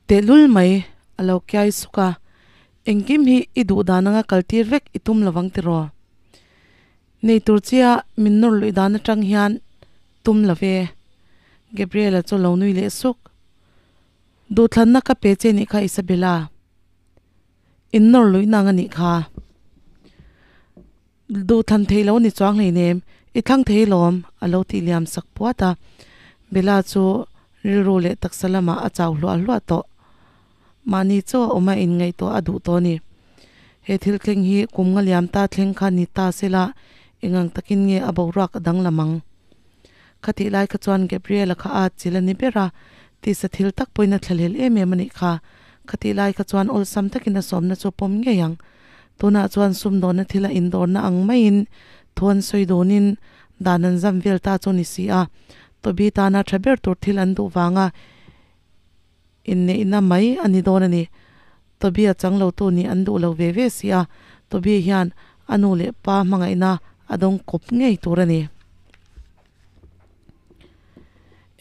Tehlul mai a lo kiai suk a, Engkim hi i duh dan anga kaltir vek i tum lovang tiraw? Nei tur chia min nawr luih dan atang hian tum lo ve. Gabriela chu lo nui leh suk. Duhthlanna ka pe che nih kha Isabella. In nawr luih nang a nih kha. Duhthlan thei lo ni chuang hleinem, i thlang thei lawm, a lo tih liam sak puat a. Bella chu rilru leh taksa lamah a chau hluah hluah tawh. Mahni chaw a awm a inngaihtuah a duh tawh a ni. He thil thleng hi kum nga liam ta thleng kha ni ta sela engang takin nge a boruak a danglam ang? Khatih lai kha chuan Gabriel-a kha a chil a ni ber a, tisa thil tak pawhin a thlahlel em em a nih kha. Khatih lai kha chuan awlsam takin a sawmna chu a pawm ngei ang. Tunah chuan sumdawnna thila indawrna ang maiin thu an sawi dunin dan an zam vel ta chu a ni si a, Toby tana tha ber tur thil an duh vanga inneihna mai a ni dawn a ni. Toby a chang lo tu nih an duh lo ve ve si a, Toby hian a nu leh pa hmangaihna a dawng kawp ngei tur a ni.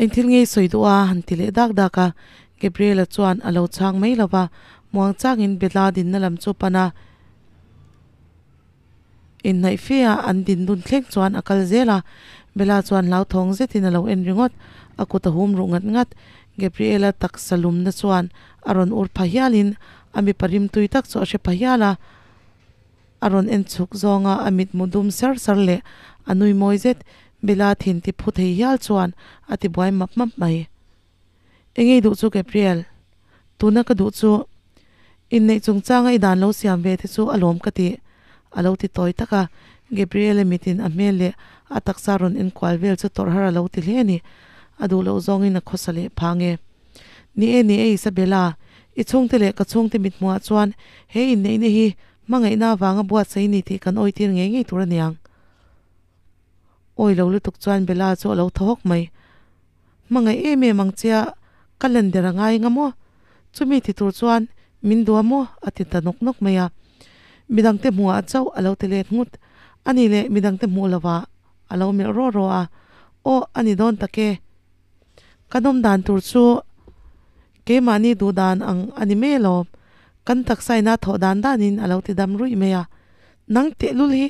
Eng thil ngei sawi duh a? han ti leh dak dak a, Gabriela chuan a lo chhang mai lo va, muang changin Bella dinna lam chu pan a, inhnaih fe a an din dun thleng chuan a kal zel a, Bella chuan hlauthawng zetin a lo en ringawt, a kut a hum ruh ngat ngat, Gabriela taksa lumna chuan a rawn ur pha hialin a mipa rimtui tak chu a hre pha hial a. A rawn en chhuk zawnga a mitmu dum sar sar leh a nui mawi zet Bella thin ti phu thei hial chuan a ti buai map map mai. Engei duh chu Gabriel? Tuna ka duh chu inneih chungchanga i dan lo siam ve te chu a lawm ka ti a lo ti tawi tak a, Gabriel-a mitin a hmel leh a taksa rawn enkual vel chu tawrh har a lo ti hle a ni. A duh loh zawngin a khawsa leh phang e. Ni e, ni e Isabella, i chhungte leh ka chhungte mithmuhah chuan he inneihna hi hmangaihna avanga buatsaih ni tih kan awitir ngei ngei tur a niang. Awi lo lutuk chuan Bella chu a lo thaw hawk mai. Hmangaih em em ang chia ka len der a ngai nga maw? Chumi ti tur chuan min duh a maw? a ti ta nawk nawk mai a. Midangte hmuhah chauh a lo ti let nghut. Ani leh midangte hmuh lovah a lo melh rawh rawh a. Aw, a ni dawn tak e. Ka nawm dan tur chu keimahni duh dan ang a ni mai alawm, kan taksa ina thawh dan danin a lo ti dam ruih mai a, nang tehlul hi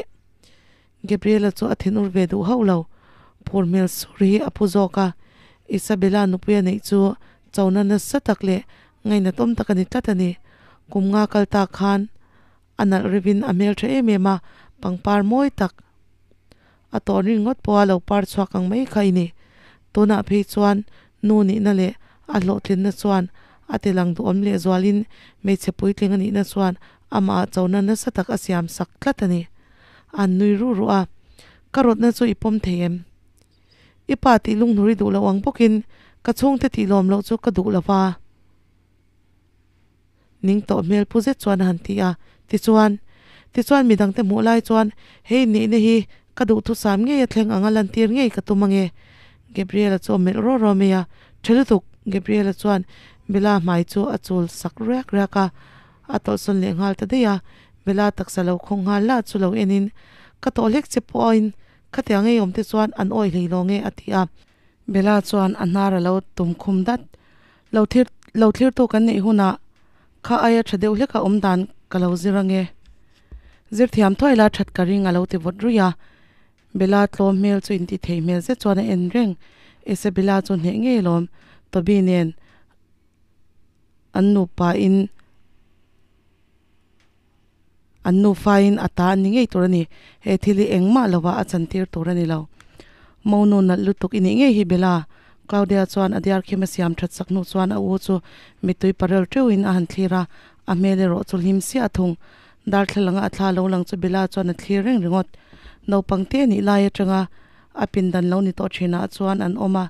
Gabriela chu a thinur ve duh hauh lo, phur hmel sur hi a phu zawk a, Isabella nupui a neih chu chona nasa tak leh ngainatawm tak a ni tlat a ni, kum nga kal ta khan a nalh revin a hmeltha em em a, pangpar mawi tak a tawh rin ngawt pawha lo par chhuak ang mai kha i ni. Tunah phei chuan nu nihna leh a hlawhtlinna chuan a ti lang duhawm lehzualin hmeichhe puitling a nihna chuan amah chona nasa tak a siam sak tlat a ni. An nui ruh ruh a, Ka rawtna chu i pawm thei em? I pa tih lunghnur i duh loh ang bawkin ka chhungte tih lawm loh chu ka duh lo va. Ning tawh hmel pu zet chuan a han ti a, tichuan, tichuan midangte hmuh lai chuan he inneihna hi ka duhthusam ngei a thleng ang a lantir ngei ka tum ange. Gabriela chu a melh rawh rawh mai a, Tha lutuk! Gabriela chuan Bella hmai chu a chul sak riak riak a, a tawlhsawn leh nghal ta daih a, Bella taksa lo khawng nghal lah chu lo enin, Ka tawh hlek che pawhin khatiang ei awm te chuan an awih hlei lo nge a ti a. Bella chuan a hnar a lo tum khum dat. Lo thlir lo thlirtu kan neih hunah kha aia tha deuh hleka awm dan ka lo zir ange. Zir thiam thuai la that ka ring a lo ti vawt ruih a. Bella tlawm hmel chu inti thei hmel zet chuan a en reng. Isabella chu hneh ngei alawm Toby nen an nupa in An nufain a ta an ni ngei tur a ni. He thil hi engmah lovah a chantir tur a ni lo. Monu nalh lutuk i nih ngei hi Bella. Claudia chuan a diar khim a siam that sak hnu chuan a u chu mittui parel teuhin a han thlir a, a hmel erawh chu hlim siah thung. Darthlalanga a thla lo lang chu Bella chuan a thlir reng ringawt. Naupang te nih lai atanga a pindan lo ni tawh thinah chuan an awm a,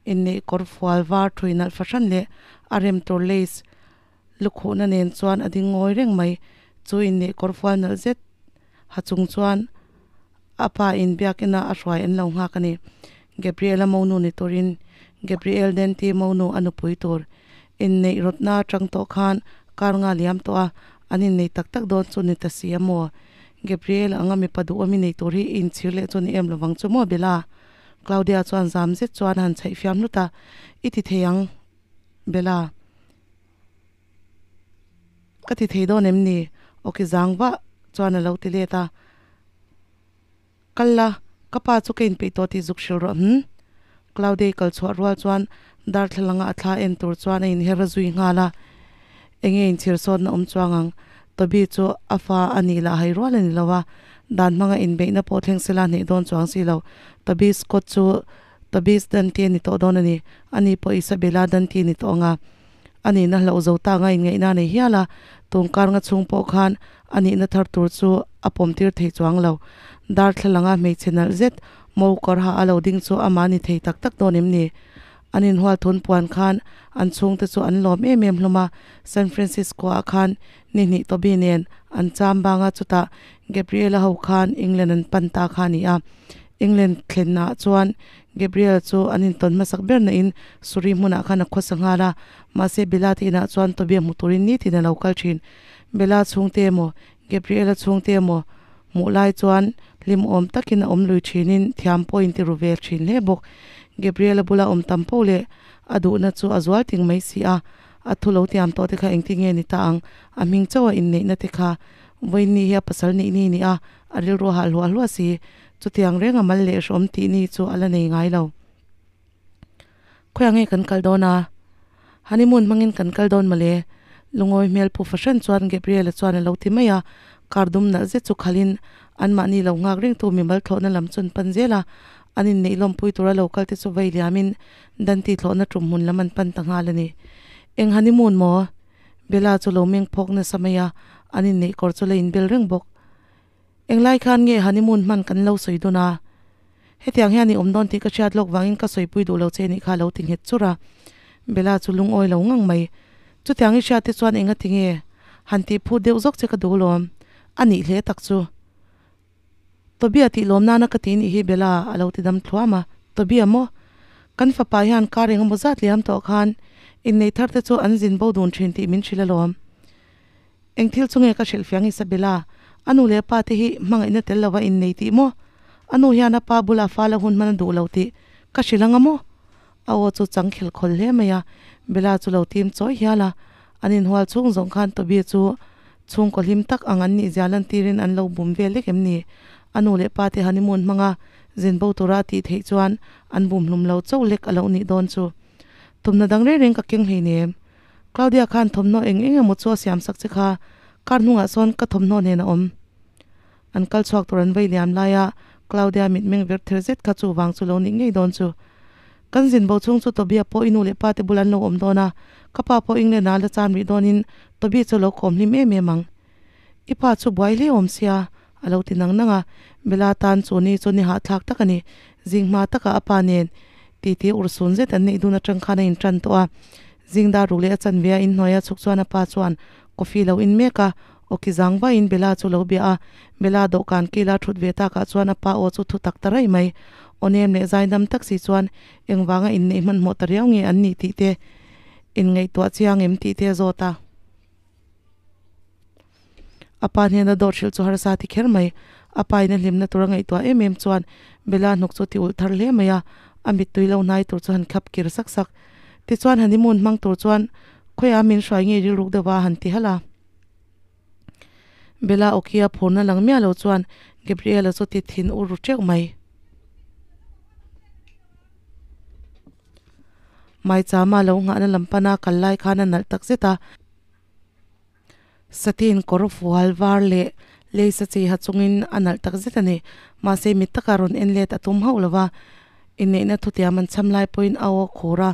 inneih kawr fual var thui nalh fahran leh a rem tur lace Lukhuhna nen chuan a ding ngawi reng mai. Chu inneih kawr fual nalh zet ha chung chuan a pa in biakina a hruai an lo nghak a ni. Gabriel-a monu ni turin Gabriel Denti monu a nupui tur inneih rawtna atang tawh khan kar nga liam tawh a, an innei tak tak dawn chu ni ta si a maw? Gabriel anga mipa duhawm i nei tur hi i inchhir leh chu ni em lovang chu maw Bella? Claudia chuan zam zet chuan a han chhaih fiam hlut a, I ti thei ang Bella. Ka ti thei dawn em ni? Awki zang vah chuan a lo ti let a. Kal la, ka pa chu ka inpeih tawh tih zuk hrilh rawh hm? Claudia-i kal chhuah rual chuan darthlalanga a thla en tur chuan a inher a zui nghal a. Enge inchhir sawtna awm chuang ang? Toby chu a fa a nih lah hai rual a ni lo a, dan hmanga inbeihna pawh thleng sela a hneih dawn chuang si lo. Toby Scott chu Toby Dante a ni tawh dawn a ni. Ani pawh Isabella Dante a ni tawh ang a. A nihna hlauh zo ta anga inngaihna a nei hial a, tun kar nga chhung pawh khan a nihna thar tur chu a pawm tir thei chuang lo. Darthlalanga hmeichhe nalh zet mo kawr ha a lo ding chu amah ni thei tak tak dawn em ni? An inhual thun puan khan an chhungte chu an lawm em em hlawm a, San Francisco ah khan ni hnih Toby nen an cham bang a, chutah Gabriela ho khan England an pan ta kha a ni a. England thlenah chuan Gabriel chu an intawn hmasak ber na in Suri hmunah khan a khawsa nghal a, mahse Bella te inah chuan Toby a hmu turin nitin a lo kal thin. Bella chhungte emaw, Gabriel-a chhungte emaw hmuh lai chuan hlimawm takin a awm lui thinin thiam pawh a inti ru ve thin hle bawk. Gabriel-a bula awm tam poh leh a duhna chu a zual ting mai si a, a thu lo tiam tawh te kha engtin nge ni ta ang, a hming chauh a inneihna te kha vawiin hi a pasal nih ni ni a, a rilru a hah hluah hluah si. Chutiang reng a mal leh hrawm tih ni chu a la nei ngai lo. Khawiah nge kan kal dawn a? Honeymoon hmangin kan kal dawn mawle. Lungawi hmel phu fahran chuan Gabriel-a chuan a lo ti mai a, car dum nalh zet chu khalhin anmahni lo nghak rengtu mimal thlawhna lam chu an pan zel a, an inneih lawmpui tura lo kal te chu vei liamin Danti thlawhna tum hmun lam an pan ta nghal a ni. Eng honeymoon maw? Bella chu lo meng phawk nasa mai a, an inneih kawr chu la inbel reng bawk. Englai khan nge honeymoon hman kan lo sawi dun a? Hetiang hian i awm dawn tih ka hriat lawk vangin ka sawipui duh lo che nih kha a lo ti nghet chur a. Bella chu lungawi lo ngang mai. Chutiang i hriat te chuan enga ti nge? Han tih phut deuh zawk che ka duh lawm. A nih hle tak chu. Toby-a tih lawm nana ka ti nih hi Bella a lo ti dam thluam a. Toby-a maw? Kan fapa hian kar engemaw zat liam tawh khan innei thar te chu an zin bo dun thin tih min hrilh alawm. Eng thil chu nge ka hrilh fiang Isabella? A nu leh a pa te hi hmangaihna tel lova innei tih maw? A nu hian a pa bula fa la hun hman a duh lo tih ka hrilh anga maw? A aw chu chang khel khawl hle mai a, Bella chu lo tim chawi hial a. An inhual chhung zawng khan Toby chu chhungkaw hlim tak ang an nih zia lantirin an lo bum vel lek em ni? A nu leh pa te honeymoon hmanga zin bo tura a tih theih chuan an bum hlum lo chauh lek a lo nih dawn chu. Tumna dang reng reng ka keng hleinem. Claudia khan thawmhnaw eng eng emaw chu a siam sak che kha, car hnungah sawn ka thawmhnaw nen a awm. An kal chhuak tur an vei liam laia Claudia mitmeng ver ther zet kha chu vang chu lo nih ngei dawn chu. Kan zin bo chhung chu Toby-a pawh i nu leh pa te bul an lo awm dawn a, ka pa pawh England-ah a la chan rih dawnin Toby chu a lo kawm hlim em em ang. I pa chu buai hle awm sia, a lo ti nang nang a, Bella tan chu ni chu ni hahthlak tak a ni. Zing hma takah a pa nen titi urhsun zet an neih dun atang khan a intan tawh a. Zing dar ruk leh a chanve a inhnuai a chhuk chuan a pa chuan coffee lo in mek a, awki zang vaiin Bella chu lo bia a. Bella dawhkan kila thut ve takah chuan a pa aw chu thu tak ta raih mai. Aw nem leh zaidam tak si chuan engvanga inneih hmanhmawh ta riau nge an nih tih te inngaihtuah chiang em tih te a zawt a. A pa hnena dawt hrilh chu harsa ti kher mai. A pa in a hlimna tur a ngaihtuah em em chuan Bella hnuk chu ti ulh thar hle mai a, a mittui lo hnai tur chu han khap kir sak sak. Tichuan honeymoon hmang tur chuan khawiah min hruai ngei rilruk deuh a han ti halh a. Bella awki a phurna lang miah lo chuan Gabriela chu ti thin ur ru teuh mai. Maichama lo nghahna lam pana kal lai khan a nalh tak zet a. Satin kawr fual var leh lei sa chi ha chungin a nalh tak zet a ni. Mahse mit taka rawn en let a tum hauh lo va, inneihna thutiam an cham lai pawhin a aw khur a,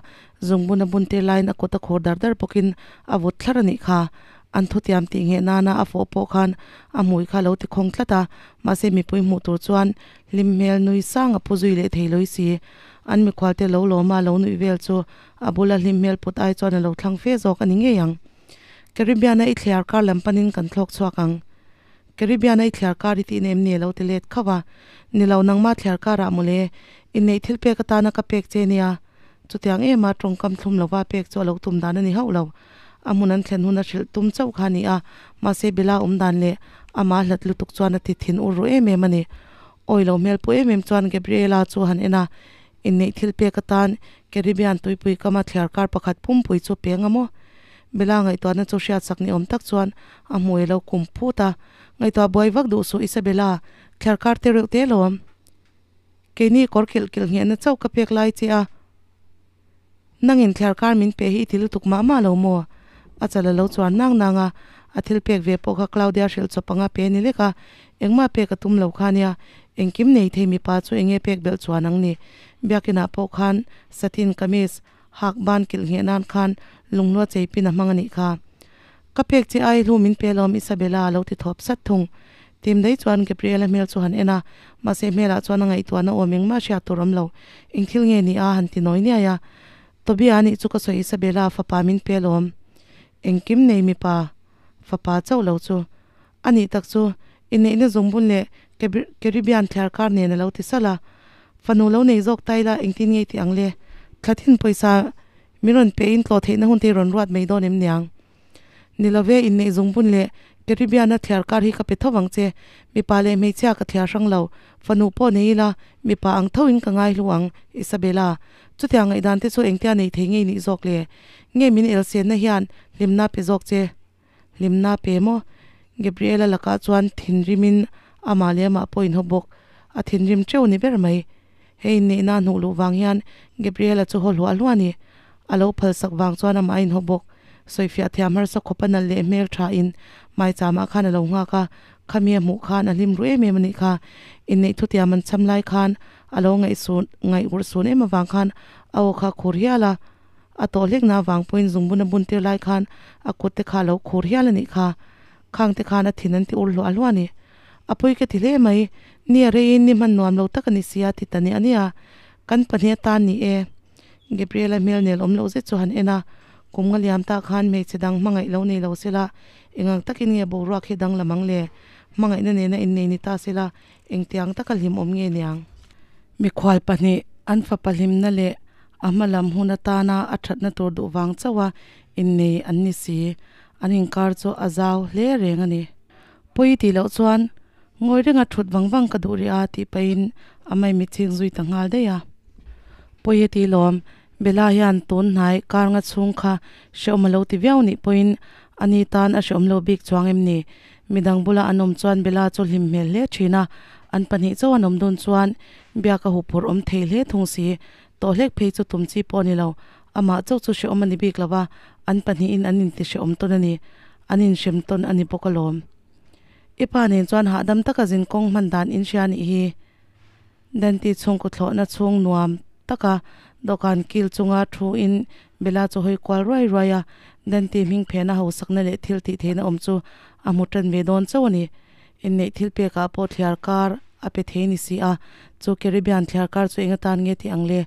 zungbun a bun tir laiin a kut a khur dar dar bawkin a vut thlar a nih kha. An thutiam tih ngheh nana a fawh pawh khan a hmui kha a lo ti khawng tlat a, mahse mipui hmuh tur chuan hlim hmel nui sang a phu zui leh thei lawih si. An mikhualte lo lawma lo nuih vel chu a bula hlim hmel put ai chuan a lo thlang fe zawk a ni ngei ang. Caribbean-a i thliar kar lam panin kan thlawk chhuak ang. Caribbean-a i thliar kar i tihna em ni a lo ti let khauh a. Ni lo, nangmah thliar karah mawle, inneih thil pek atana ka pek che nia. Chutiang ema tawngkam thlum lova pek chu a lo tum dan a ni hauh lo. A hmun an thlen hun a hrilh tum chauh kha a ni a, mahse Bella awm dan leh amah hlat lutuk chuan a ti thin ur ru em em a ni. Awi lo hmel pawh em em chuan Gabriela chu a han en a, Inneih thil pek atan Caribbean tuipui kama thliar kar pakhat pumpui chu peng a maw? Bella ngaihtuahna chu hriatsak ni awm tak chuan a hmui a lo kum phut a, Ngaihtuah buai vak duh suh Isabella, thliar kar te reuh te lawm. Keini kawr kilh kilh nghehna chauh ka pek lai che a, nangin thliar kar min pe hi i ti lutuk mah mah lo maw? A chal a lo chuan nang nang a, a thil pek ve pawh kha Claudia hrilh chawp anga pe ni lek a, engmah pek a tum lo kha nia, engkim nei thei mipa chu enge pek belh chuan ang ni. Biakinah pawh khan satin kamis hak ban kilh ngheh nan khan lunghlua chei pin a hmang a nih kha. Ka pek che ai hlu min pe lawm Isabella a lo ti thawp sat thung. Tim dei chuan Gabriela hmel chu han en a, mahse hmelah chuan a ngaihtuahna awm engmah hriat tur awm lo. Eng thil nge ni a han ti nawi niai a. Tobia anih chu ka sawi Isabella fapa min pe lawm. Engkim nei mipa fapa chauh lo chu. Anih tak chu inneihna zungbun leh Caribbean thliar kar nen a lo ti salh a. Fanu lo nei zawk ta ila engtin nge i tih ang le? Thla thin pawisa min rawn pe in tlawh theihna hun te i rawn ruat mai dawn em niang? Ni love, inneih zungbun leh Caribbean-a thliar kar hi ka pe tho vang che. Mipa leh hmeichhia ka thliar hrang lo. Fanu pawh nei ila mipa ang tho in ka ngai hlu ang, Isabella. Chutiang ngaihdan te chu engtia nei thei ngei nih zawk le? Nge min elsenna hian hlimna pe zawk che? Hlimna pe maw? Gabriela lakah chuan thinrimin amah leh amah pawh inhaw bawk. A thinrim teuh ni ber mai. Hei inneihna a hnuh luh vang hian Gabriela chu haw hluah hluah a ni. A lo phalsak vang chuan amah a inhaw bawk. Sawifiah thiam harsa khawp a nalh leh hmel tha in maicham ah khan a lo nghak a, khami a hmuh khan a hlim ru em em a nih kha. Inneih thutiam an cham lai khan a lo ngaihsun ngaih urh sun em avang khan a aw kha a khur hial a. A tawh hlekna avang pawhin zungbun a bun tir lai khan a kut te kha a lo khur hial a nih kha. Khang te khan a thin an ti ur hluah hluah a ni. A pawi ka ti hle mai, ni a reiin ni hman nuam lo tak a ni sia ti ta nia nia. Kan pahnih atan ni e. Gabriela hmel nel awm loh zet chu han en a, kum nga liam tah khan hmeichhe dang hmangaih lo nei lo sela, engang takin nge boruak hi danglam ang le? Hmangaihna nena innei ni ta sela, engtiang taka hlim awm nge niang? Mikhual pahnih, an fapa hlimna leh a hma lam hun atana a thatna tur duh vang chauha innei an ni si. An inkar chu a zau hle reng a ni. Pawi tih loh chuan ngawi renga thut vang vang ka duh rih a tih pahin a maimi ching zui ta nghal daih a. Pawi a ti lawm, Bella hian tun hnai kar nga chhung kha hrehawm a lo ti viau nih pawhin a ni tan a hrehawm lo bik chuang em ni? Midang bula an awm chuan Bella chu hlim hmel hle thin a, an pahnih chauh an awm dun chuan biak a huphurh awm thei hle thung si. Tawh hlek phei chu tum chi pawh a ni lo, amah chauh chu hrehawm a ni bik lo va, an pahnihin an intihrehawm tawn a ni. An inhrem tawn a ni bawk alawm. I pa nen chuan hahdam taka zinkawng hman dan in hria nih hi. Danti chhungkaw thlawhna chhung nuam taka dawhkan kil chunga thu in Bella chu hawi kual ruai ruai a, Danti hming phena hausakna leh thil tih theihna awm chu a hmu tan ve dawn chauh a ni. Inneih thil pekah pawh thliar kar a pe thei ni si a, chu Caribbean thliar kar chu eng atan nge tih ang le?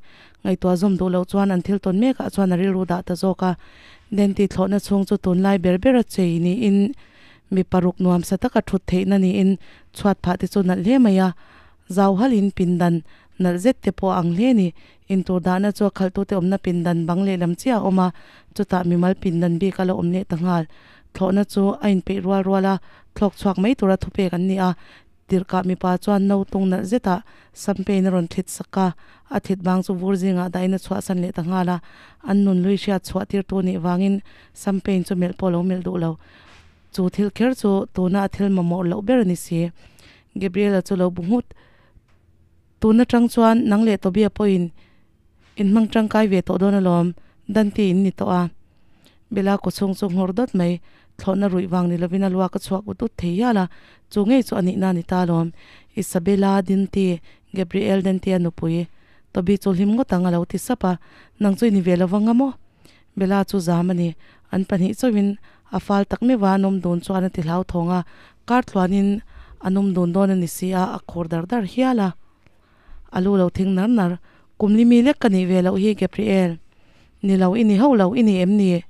Ngaihtuah zawm duh loh chuan an thil tawn mekah chuan a rilru dah ta zawk a. Denti thlawhna chhung chu tunlai ber bera chei niin mi paruk nuamsa taka thut theihna niin chhuat phah te chu nalh hle mai a. Zau halin pindan nalh zet te pawh a ang hle a ni. Intur dahna chu a khalhtute awmna pindan bang lehlam chiah a awm a, chutah mimal pindan bik a la awm leh ta nghal. Thlawhna chu a inpeih rual rual a, thlawk chhuak mai tura thupek an ni a. Tirhkah mipa chuan no tung nalh zetah Sampein a rawn thlit sak a, a thlit vang chu vur zingah dahin a chhuahsan leh ta nghal a. An nun lui hriat chhuah tirtu nih vangin Sampein chu melh pawh a lo melh duh lo. Chu thil kher chu tuna a thil mamawh loh ber a ni si. Gabriela chu lo bu nghut. Tun atang chuan nang leh Tobia pawhin in hmang tangkai ve tawh dawn alawm, Dante in ni tawh a. Bella kawchhung chu nghawr dawt mai, thlawhna ruih vang ni lovin a luak a chhuak ut ut thei hial a, chu ngei chu a nihna a ni ta alawm. Isabella Dante, Gabriel Dante-a nupui, Toby chu hlim ngawt ang a lo ti sap a, nang chu i ni ve lo vang a maw? Bella chu zam a ni. An pahnih chauhin a fal tak meuh a, an awm dun chuan a ti hlauthawng a, kar tluanin an awm dun dawn a ni si a, a khur dar dar hial a. A lu lo thing nar nar, Kum li mi lek ka nih ve loh hi Gabriel. Ni lo, i ni hauh lo, i ni em ni?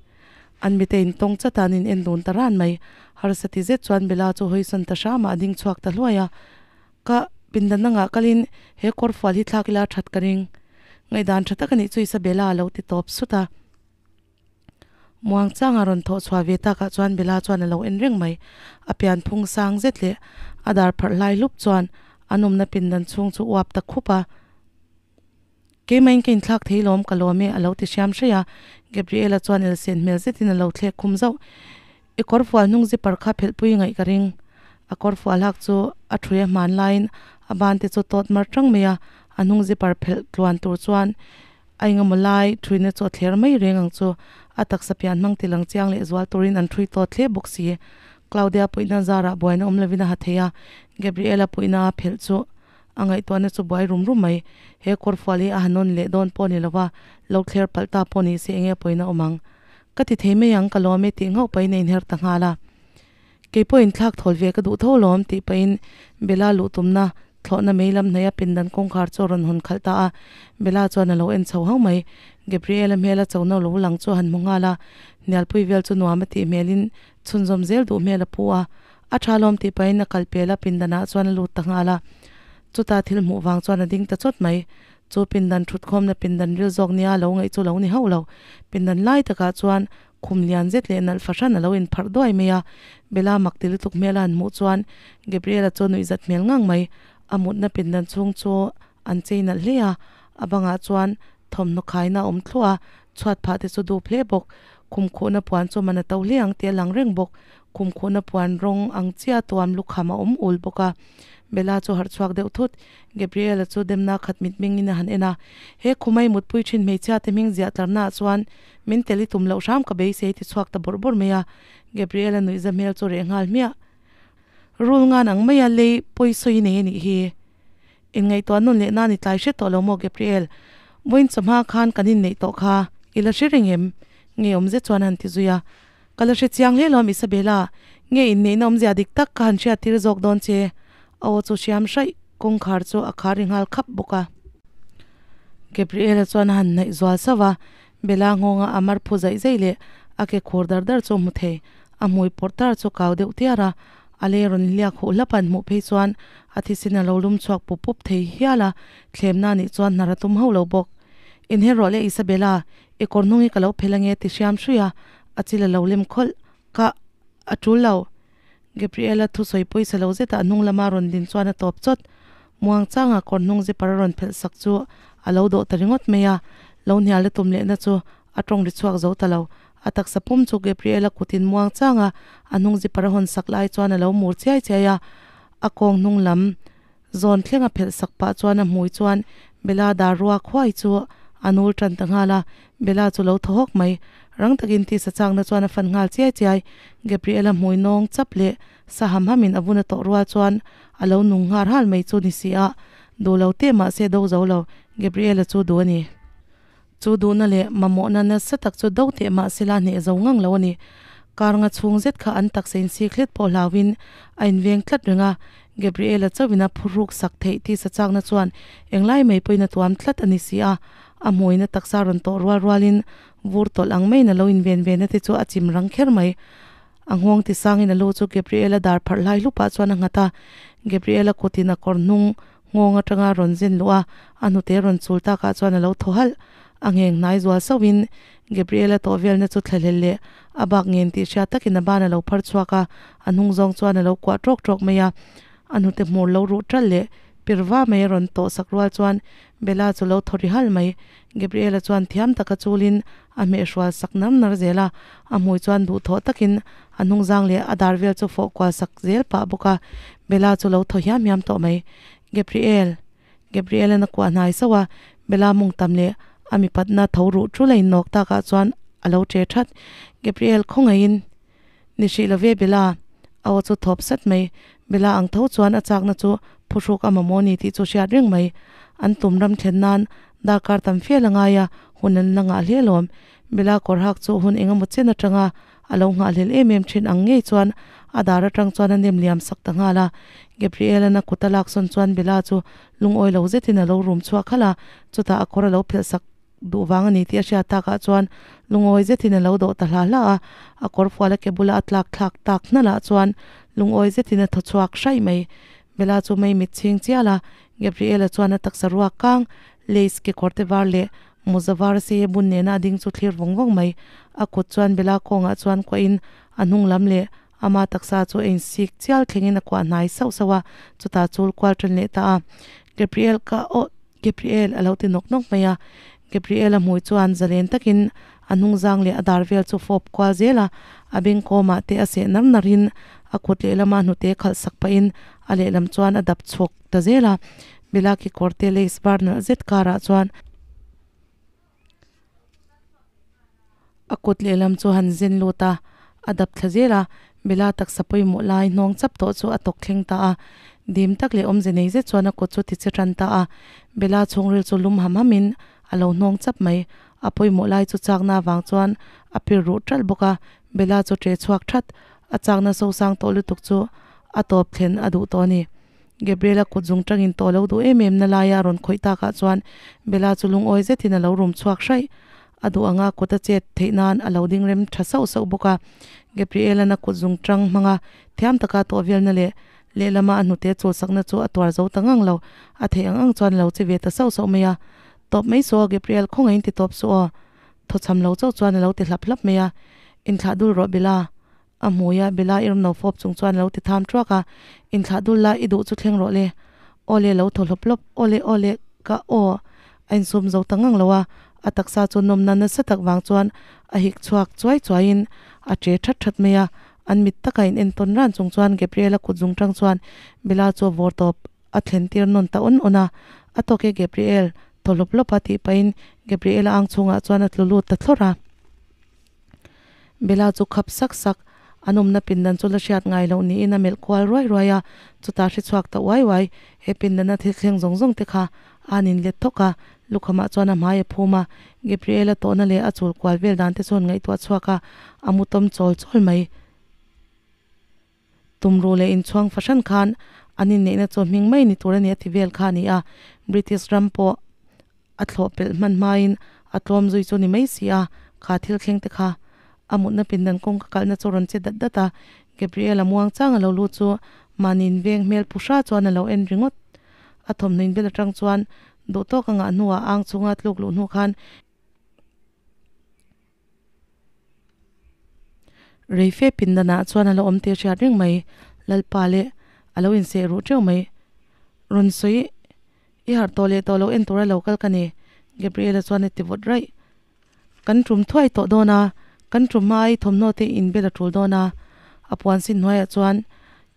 An mite in tawng chat a, an in en dun ta ran mai. Harsa ti zet chuan Bella chu hawisawn ta hram a, a ding chhuak ta hluai a. Ka pindan angah kalin he kawrfual hi thlak ila that ka ring. Ngaihdan tha tak a nih chu Isabella a lo ti tawp sut a. Muangchanga rawn thawh chhuah ve takah chuan Bella chuan a lo en reng mai. A pian phung sang zet leh a dar pharh hlai hlup chuan a nawmna pindan chhung chu uap ta khup a. Keimahin ka inthlak thei lawm ka lawm e a lo ti hriam hraih a, Gabriela chuan elsen hmel zetin a lo thlek khum zauh. I kawrfual hnung zipper kha phelhpui ngaih ka ring. A kawrfual hak chu a thui a hman laiin a ban te chu tawt mar tang mai a, a hnung zipper phelh tluan tur chuan a engemaw lai thuina chu a thler mai reng ang chu. A taksa pian hmang ti lang chiang leh zual turin an thui tawt hle bawk si. Claudia puihna zarah buaina awm lovin a ha thei a, Gabriela puihna a phelh chu a ngaihtuahna chu buai rum rum mai. He kawrfual hi a ha nawn leh dawn pawh ni lova, lo thler palh ta pawh ni se enge pawina awm ang. Ka ti thei mai ang, ka lawm e tih nghauh pahin a inher ta nghal a. Kei pawhin thlak thawl ve ka duh tho lawm tih pahin Bella luh tumna thlawhna mei lam hnaih a pindan kawngkhar chu a rawn hawn khalh ta a. Bella chuan a lo en chho hau mai. Gabriel-a hmela chona lo lang chu a han hmu nghal a, hnialpui vel chu nuam a tih hmelin chhunzawm zel duh hmel a pu a. A tha lawm tih pahin a kal pel a, pindanah chuan a lut ta nghal a. Chuta thil hmuh vang chuan a ding ta chawt mai. Chu pindan thutkhawmna pindan ril zawk nia lo ngaih chu lo ni hauh lo. Pindan lai takah chuan khum lian zet leh nalh fahran a lo inpharh duai mai a. Bella mak ti lutuk hmel a han hmuh chuan Gabriela chu nuih zat hmel ngang mai. A mutna pindan chhung chu an chei nalh hle a, a bangah chuan thawmhnaw khaina a awm thluah a, chhuat phah te chu dup hle bawk. Khum khuhna puan chu man a to hle ang tih a lang reng bawk. Khum khuhna puan rawng ang chiah tuam lukham a awm ul bawk a. Bella chu harh chhuak deuh thut. Gabriela chu demna khat mitmengin a han en a, He khumai mutpui thin hmeichhia te hming ziah tlarnaah chuan min tel i tum loh hram ka beisei ti chhuak ta bawrh bawrh mai a. Gabriela nuihza hmel chu reh nghal hmiah. Rul ngan ang maia lei pawi sawi nei a nih hi. Inngaihtuah nawn leh nan i tlai hret tawh lo maw Gabriel? Vawiin chawhma khan kan inneih tawh kha i la hre reng em? Nge awm zet chuan a han ti zui a. Ka la hre chiang hle lawm Isabella, nge inneihna awmzia dik tak ka han hriat tir zawk dawn che? A aw chu hriam hraih, kawngkhar chu a khar ri nghal khap bawk a. Gabriela chuan a han hnaih zual sauh a, Bella nghawnga a mar phu zaih zaih leh a ke khur dar dar chu a hmu thei. A hmui pawrh tar chu kau deuh tiar a, a lei rawn hliak huh hlap an hmuh phei chuan a thisen a lo lum chhuak pup pup thei hial a, thlemna nih chuan hnar a tum hauh lo bawk. Inher rawh le Isabella, I kawr hnung hi ka lo phel ange ti hriam hrui a, a chil a lo lem khawlh. Ka a tul lo. Gabriela thusawi pawisa lo zetah hnung lama rawn din chuan a tawp chawt. Muang changa kawr hnung zipper a rawn phelh sak chu a lo dawh ta ringawt mai a, lo hnial a tum lehna chu a tawng ri chhuak zo ta lo. A taksa pum chu Gabriela kutin muang changa a hnung zipper a hawn sak lai chuan a lo mur chiai chiai a, a kawng hnung lam Zawn thleng a phelh sak pah chuan a hmui chuan Bella dar ruak huai chu a nul tan ta nghal a, Bella chu lo thaw hawk mai. Rang takin tisa chakna chuan a fan nghal chiai chiai. Gabriela hmui nawng chap leh sa ham hamin a vun a tawh rual chuan a lo nung nghar hal mai chu ni si a, duh lo teh mahse do zo lo, Gabriela chu duh a ni. Chu duhna leh mamawhna nasa tak chu do teh mahse la hneh zo ngang lo a ni. Kar nga chhung zet kha an taksa insik hlet pawh hlauhin a inveng tlat reng a, Gabriela chauhin a phuruk sak theih tisa chakna chuan englai mai pawhin a tuam tlat a ni si a, a hmuina taksa rawn tawh rual rualin vur tawlh ang maiin a lo inven ve na te chu a chim rang kher mai. A nghawng ti sangin a lu chu Gabriela dar pharh hlai hlupah chuan a nghat a, Gabriela kutin a kawr hnung Nghawng atanga rawn zin luh a, a hnute rawn chul takah chuan a lo thaw halh. A ngheng hnai zual sauhin Gabriela tawh velna chu thlahlel leh a bak ngen tih hriat takin a ban a lo phar chhuak a, a hnung zawng chuan a lo kuah tawk tawk mai a. A hnute hmur lo ruh ṭalh leh pir va mai a rawn tawh sak rual chuan Bella chu lo thaw ri halh mai. Gabriela chuan thiam taka chulin a hmehhrual sak nar nar zel a, a hmui chuan duhthawh takin a hnungzang leh a dar vel chu fawh kual sak zel pah bawk a, Bella chu lo thaw hiam hiam tawh mai. Gabriel. Gabriel an a kuah hnai sauh a, Bella mung tam leh a mipatna tho ruh tul a innawk takah chuan a lo che that. Gabriel khawngaihin ni hrih lo ve Bella. A aw chu thawp sat mai. Bella ang tho chuan a chakna chu phuhruk a mamawh ni tih chu hriat reng mai. An tum ram thlen nan darkar tam fel a ngai a, hun an la ngah hle alawm. Bella kawr hak chu hun eng emaw chen atanga a lo nghahhlel em em thin ang ngei chuan a dar atang chuan a nem liam sak ta nghal a. Gabriel-a'n a kut a laksawn chuan Bella chu lungawi lo zetin a lo rum chhuak khalh a, chutah a kawr a lo phelh sak duh vang a ni tih a hriat takah chuan lungawi zetin a lo dawh ta hla hla a, a kawr fual a ke bula a tlak thlak tak hnalah chuan lungawi zetin a thaw chhuak hraih mai. Bella chu mei mit chhing chial a, Gabriela chuan a taksa ruak kang, lace kekawr te var leh mawza var sei a bun nena a ding chu thlir vawng vawng mai. A kut chuan Bella kawngah chuan kuahin a hnung lam leh ama taksa chu a insik chial thlengin a kuah hnai sauh sauh a, chutah chul kual tan leh ta a. Gabriel ka aw. Gabriel a lo ti nawk nawk mai a, Gabriel-a hmui chuan zalen takin a hnungzang leh a dar vel chu fawp kual zel a, a beng kawmah te a seh nar narin a kut lehlama hnute khalh sak pahin a lehlam chuan a dap chhuak ta zel a, Bella kekawr te lace var nalh zet karah chuan A kut lehlam chu han zen lut a, a dap thla zel a, Bella taksa pawimawh lai hnawng chap tawh chu a tawk thleng ta a. Dim tak leh awmze nei zet chuan a kut chu ti che tan ta a. Bella chhungril chu lum ham ham in a lo hnawng chap mai. A pawimawh lai chu chakna avang chuan a pir ruh ṭalh bawk a, Bella chu ṭe chhuak ṭhat. A chakna sosang tawh lutuk chu a tawp thlen a duh tawh a ni. Gabriela kut zung tangin tawh lo duh em em na laia a rawn khawih takah chuan Bella chu lungawi zetin a lo rum chhuak hraih. A duh anga kut a chet theih nan a lo ding rem tha sauh sauh bawk a. Gabriela'n a kut zung tang hmanga thiam taka tawh velna leh lehlama a hnute chulsakna chu a tuar zo ta ngang lo. A theih ang ang chuan a lo che ve ta sauh sauh mai a. Tawp mai suh aw Gabriel, khawngaih in ti tawp suh aw. Thawchham lo chauh chuan a lo ti hlap hlap mai a. Inthlah dul rawh Bella. A hmui a, Bella i rawmno fawp chung chuan a lo ti tham thuak a, Inthlah dul la, i duh chu thleng rawh le. Aw le, lo thaw hlawp hlawp, aw le, aw le, ka aw. A insum zo ta ngang lo a, a taksa chu nawmna nasa tak vang chuan a hik chhuak chuai chuaiin a che that that mai a, an mit taka in entawn ran chung chuan Gabriel-a kut zung tang chuan Bella chu a vawr tawp a thlen tir nawn ta awn awn a, a tawk e Gabriel, thaw hlawp hlawp a tih pahin Gabriel-a ang chhungah chuan a tlu lut ta thlawrh a. Bella chu khap sak sak, an awmna pindan chu la hriat ngai loh niin a melh kual ruai ruai a, chutah hre chhuak ta uai uai, he pindana thil thleng zawng zawng te kha a han inlet thawk a, lukhamah chuan a hmai a phum a, Gabriel-a tawhna leh a chul kual vel dan te chuan ngaihtuah chhuak a, a mu tawm chawl chawl mai. Tumruh leh inchhuang fahran khan an inneihna chu hming mai ni tur a ni a ti vel kha a ni a, British ram pawh a thlawh pelh hman hmain a tlawm zui chu ni mai si a, kha thil thleng te kha a mutna pindan kawngka kalhna chu rawn che dat dat a, Gabriel-a muang chang a lo lut chu mahni inveng hmel pu hra chuan a lo en ringawt. A thawmhnaw inbel atang chuan duhtawk a ngah hnuah ang chhunga tluk luh hnu khan Reife pindanah chuan a lo awm tih a hriat reng mai. Lalpa leh a lo inseh ruh teuh mai. Rawn sawi i harh tawh leh tawh lo en tura lo kal ka ni, Gabriela chuan a ti vawt raih. Kan tum thuai tawh dawn a, kan tum hma ai thawmhnaw te inbel a tul dawn a. A puan sin hnuaiah chuan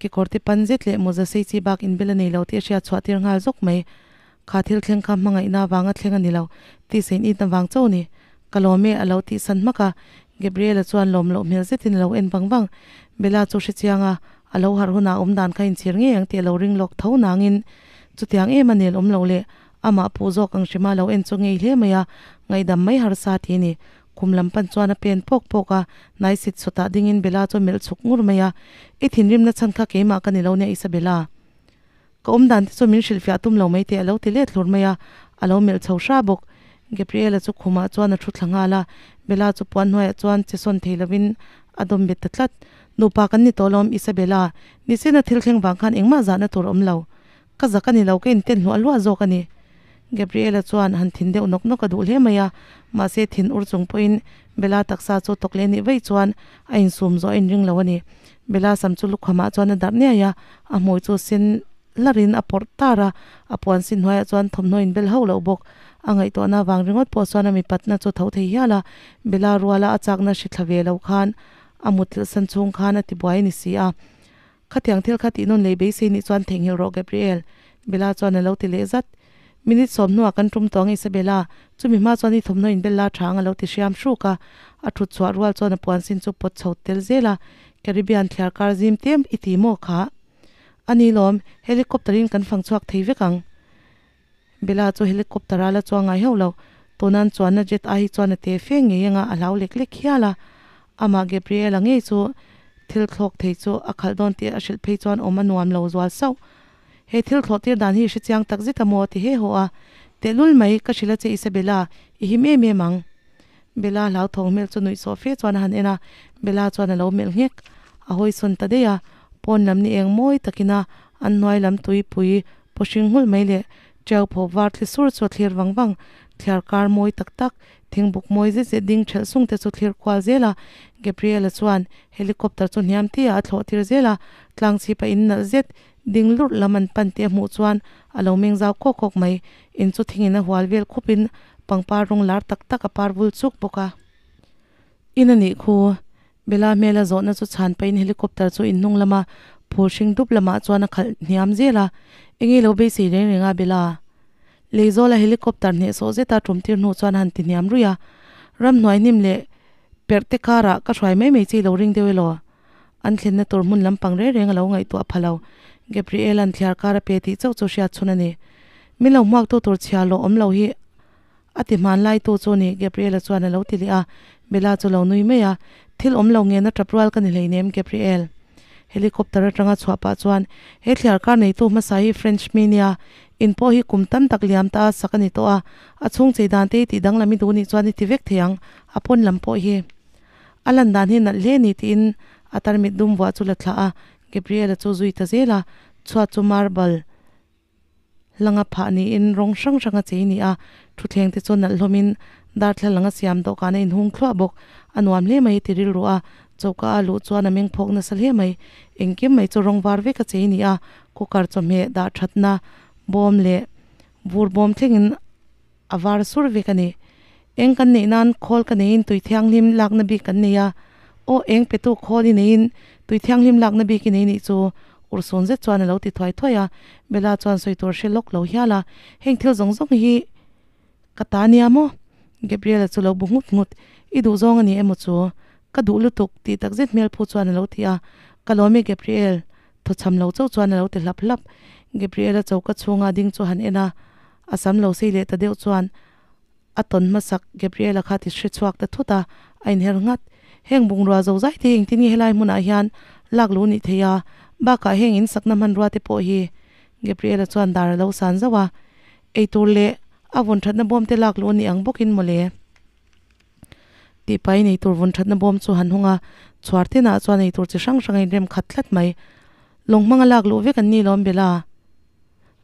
kekawr te pan zet leh mawza sei chi bak inbel a nei lo tih a hriat chhuah tir nghal zawk mai. Kha thil thleng kha hmangaihna avanga thleng a ni lo, tih sein it avang chauh a ni. Ka lawm e, a lo tih san hmak a. Gabriela chuan lawm loh hmel zetin a lo en vang vang. Bella chu hre chiang a, a lo harh hunah awm dan kha inchhir ngei ang tih a lo ring lawk tho nangin chutiang em a nel awm loh leh amah puh zawk ang hrima lo en chu ngei hle mai a, ngaihdam mai harsa ti a ni. Khum lam pan chuan a pen pawk pawk a, hnai sit sawtah dingin Bella chu a melh chhuk ngur mai a, I thinrimna chhan kha keimah ka ni lo nia Isabella. Ka awm dan te chu min hrilhfiah tum lo mai teh a lo ti let hlur mai a, a lo melh chho hra bawk. Gabriela chu khumah chuan a thu thla nghal a, Bella chu puan hnuaiah chuan che sawn thei lovin a dawm bet ta tlat. Nupa kan ni tawh lawm Isabella, nisina thil thleng vang khan engmah zahna tur a awm lo. Ka zak a ni lo, ka inten hluah hluah zawk a ni. Gabriela chuan han thin deuh nawk nawk a duh hle mai a, mahse thin ur chung pawhin Bella taksa chu tawk leh nih vaih chuan a insum zawh a inring lo a ni. Bella sam chu lukhamah chuan a darh niai a, a hmui chu sen hlarin a pawrh tar a, a puan sin hnuaiah chuan thawmhnaw inbel hauh loh bawk. A ngaihtuahna vang ringawt pawh chuan a mipatna chu tho thei hial a, Bella ruala a chakna hri thla ve lo khan a mutthilh san chhung khan a tibuai a ni si a. Khatiang thil kha tih nawn lei beisei nih chuan theihnghilh rawh Gabriel, Bella chuan a lo ti leh zat. Minute sawm hnuah kan tum tawh ang Isabella, chumi hma chuan i thawmhnaw inbel la tha ang a lo ti hriam hruk a. A thut chhuah rual chuan a puan sin chu pawt chho tel zel a, Caribbean thliar kar zim te i ti maw kha? A ni lawm, helicopter in kan fang chhuak thei vek ang. Bella chu helicopter a la chuang ngai hauh lo, tunan chuanna jet ai hi chuan a te fe ngei anga a hlau lek lek hial a. Amah Gabriela ngei chu thil thlawk thei chu a khalh dawn tih a hrilh phei chuan awm a nuam lo zual sauh. He thil thlawh tir dan hi i hrechiang tak zet a maw ti he haw a. Tehlul mai, ka hrilh a che Isabella, i him em em ang. Bella hlauthawng hmel chu nuihsawh fe chuan a han en a, Bella chuan a lo melh nghek. A hawi sawn ta daih a, pawn lam ni eng mawi takina an hnuai lam tuipui paw hring nghulh mai leh tiau phaw var thli sur chu a thlir vang vang. Thliar kar mawi tak tak, thingbuk mawi zet zet ding thelh sung te chu thlir kual zel a, Gabriel-a chuan helicopter chu hniam tia a thlawh tir zel a, tlang chhip a in nalh zet. ding lurh lam an pan tih a hmuh chuan a lo meng zau kawk kawk mai. In chu thingin a hual vel khupin pangpar rawng lar tak tak a par vul chuk bawk a. In a nih khu. Bella hmela zawhna chu chhan pahin helicopter chu in hnung lama phul hring dup lamah chuan a khalh hniam zel a. Enge lo beisei reng reng a Bella? Leizawla helicopter hnehsawh zeta tum tir hnu chuan a han ti hniam ruih a. Ramhnuai hnim leh perh te karah ka hruai mai mai chi lo ring deuh elaw? An thlenna tur hmun lampang reng reng a lo ngaihtuah pha lo. Gabriel-a'n thliar kar a pe tih chauh chu hriat chhun a ni. Min lo hmuaktu tur chhia lawh awm lo hi a ti hmanlai tu chu ni, Gabriel-a chuan a lo ti leh a. Bella chu lo nui mai a, Thil awm lo ngen a tap rual ka ni hleinem, Gabriel. Helicopter atanga chhuah pah chuan, He thliar kar neitu hmasa hi French mi nia, in pawh hi kum tam tak liam ta a sak a ni tawh a, a chhung chei dan te hi tih danglam i duh nih chuan i ti vek thei ang, a pawn lam pawh hi. A lan dan hi nalh hle ni tiin a tarmit dum vuah chu la thlah a, Gabriel-a chu zui ta zel a, chhuat chu marble hlanga phah niin rawng hrang hrang a chei ni a, thutthleng te chu nalh hlawmin darthlalang a siam dawhkan a inhung thluah bawk, a nuam hle mai ti rilru a, choka a luh chuan a meng phawk nasa hle mai, engkim mai chu rawng var vek a chei ni a, cooker chawhmeh dah thatna bawm leh vur bawm thlengin a var sur vek a ni. Eng kan neih nan khawl ka neiin tui thianghlim lakna bik kan nei a, aw eng petu khawl i neiin tui thianghlim lakna bik i nei nih chu urhsun zet chuan a lo ti thuai thuai a, Bella chuan sawi tur hre lawk lo hial a, heng thil zawng zawng hi ka ta nia maw? Gabriela chu lo bu nghut nghut, i duh zawng a ni emaw chu? Ka duh lutuk tih tak zet hmel phu chuan a lo ti a, ka lawm e Gabriel, thawchham lo chauh chuan a lo ti hlap hlap, Gabriela choka chhunga ding chu han en a, a sam lo sei leh ta deuh chuan A tawn hmasak Gabriela kha ti hre chhuak ta thut a, a inher nghat. Heng bungrua zo zai te hi engtin nge helai hmunah hian lak luh nih thei a, bakah heng in sakna hmanrua te pawh hi Gabriela chuan dar a lo san zauh a, eitur leh a vun thatna bawm te lak luh a nih ang bawkin mawle. Tih pahin eitur vun thatna bawm chu han hung a, chhuar tinah chuan eitur chi hrang hrang a inrem khat tlat mai. Lawng hmanga lak luh vek an ni lawm Bella.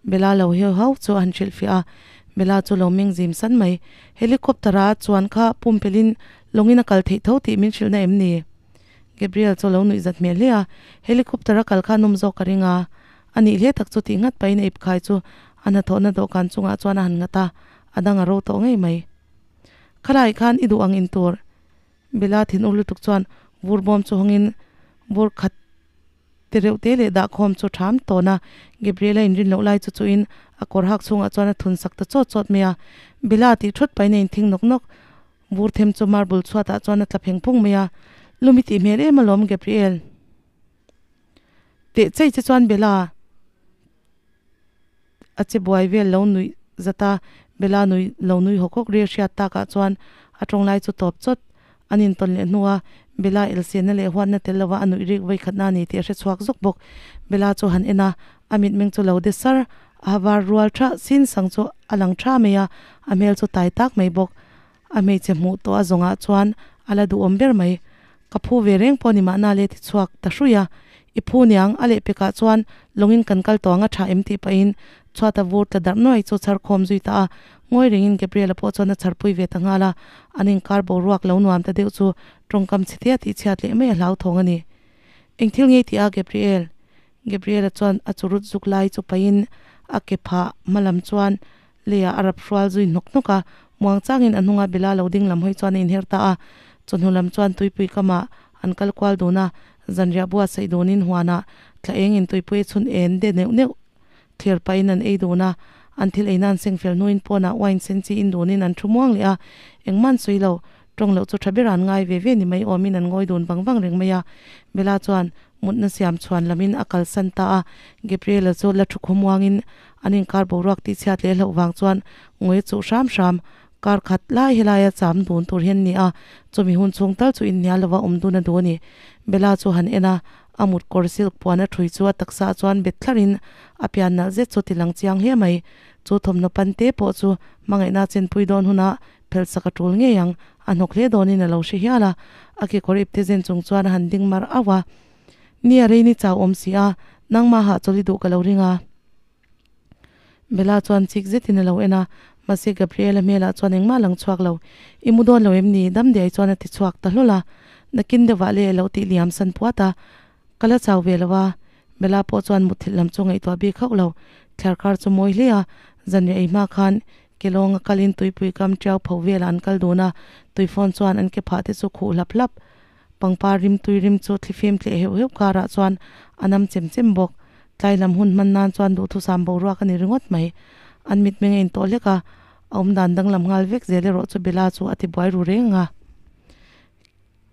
Bella lo heu hau chu a han hrilhfiah a, Bella chu lo meng zim san mai. Helicopter a chuan kha pumpelhin lawngin a kal theih tho tih min hrilhna em ni? Gabriel chu a lo nuih zat hmel hle a, Helicopter a kal kha nawm zawk ka ring a, a nih hle tak chu tih nghat pahin a ipkhai chu a hnathawhna dawhkan chungah chuan a han nghat a, a dang a ro tawh ngei mai. Khalai khan i duh ang in tur. Bella thinur lutuk chuan vur bawm chu hawngin vur khat Ti reuh te leh dahkhawm chu ṭham tawn a, Gabriel-a inrin loh lai chu chuhin a kawr hak chhungah chuan a thun sak ta chawt chawt mai a. Bella tih thut pahin a inthing nawk nawk. Vur them chu marble chhuatah chuan a tla pheng phung mai a. Lumi tih hmel em alawm Gabriel. Teh chei che chuan Bella a che buai vel lo nuih zat a, Bella nui lo nui hawk hawk ri a hriat takah chuan a tawng lai chu tawp chawt. An intawn leh hnua Bella elsianna leh huatna tel lova a nuih rik vawikhatna a ni tih a hre chhuak zawk bawk. Bella chu han en a, a mitmeng chu lo de sar, a var rual tha sin sang chu a lang tha mai a, a hmel chu tai tak mai bawk. A hmeichhe hmuh tawh a zawngah chuan a la duhawm ber mai. Ka phu ve reng pawh ni mahna le ti chhuak ta hruih a, I phu niang, a lehpekah chuan lawngin kan kal tawh ang a tha em tih pahin chhuat a vur tla darh nuai chu chhar khawm zui ta a, ngawi rengin Gabriel-a pawh chuan a chharpui ve ta nghal a, an inkar boruak lo nuam ta deuh chu tawngkam chhe tia tih chhiat leh mai a hlauthawng a ni. Eng thil ngei tih a Gabriel? Gabriel-a chuan a churut zuk lai chu pahin a ke phah hma lam chuan leiah a rap hrual zui hnawk hnawk a, muang changin a hnunga Bella lo ding lam hawi chuan a inher ta a, chawhnu lam chuan tuipui kamah an kal kual dun a, zanriah buatsaih dunin huanah thla eng in tuipui a chhun en de neuh neuh thlir pahin an ei dun a, an thil eina an seng fel hnuin pawnah wine sen chi in dunin an thu muang leh a, engmah an sawi lo, tawng loh chu tha ber an ngai ve ve ni mai awmin an ngawi dun vang vang reng mai a, Bella chuan mutna siam chhuan lamin a kalsan ta a, Gabriela chu la thu khawmuangin an inkar boruak tih chhiat leh hlauh vang chuan ngawi a chuh hram hram, kar khat lai helaia cham dun tur hian ni a, chumi hun chhung tal chu inhnial lova awm dun a duh a ni. Bella chu han en a, a mut kawr silk puan a ṭhui chu a taksa ah chuan bet thlarin a pian nalh zet chu ti lang chiang hle mai. Chu thawmhnaw pan te pawh chu hmangaihna chenpui dawn hunah phelhsak a ṭul ngei ang, a hnawk hle dawnin a lo hre hial a, a kekawr ipte zen chung chuan a han ding mar auh a. Ni a rei ni chau awm si a, nangmaha chawlh i duh ka lo ring a. Bella chuan chik zetin a lo en a, mahse Gabriela hmelah chuan engmah a lang chhuak lo. I mu dawn lo em ni? Damdiai chuan a ti chhuak ta hlawl a. Nakin deuhah le a lo tih liam san puat a, Ka la chau ve lo a. Bella pawh chuan mutthilh lam chu ngaihtuah bik hauh lo. Thliar kar chu mawi hle a, zanriah ei hma khan Kelawng a kalin tuipui kam tiau pho velah an kal dun a, tuifawn chuan an ke phah te chu khuh hlap hlap. Pangpar rim tui rim chu thlifim tleh heuh heuh karah chuan a nam chem chem bawk. Tlai lam hun hman nan chuan duhthusam boruak a ni ringawt mai. An mitmeng a intawh hlek a, a awmdan danglam nghal vek zel erawh chu Bella chu a ti buai ru reng a.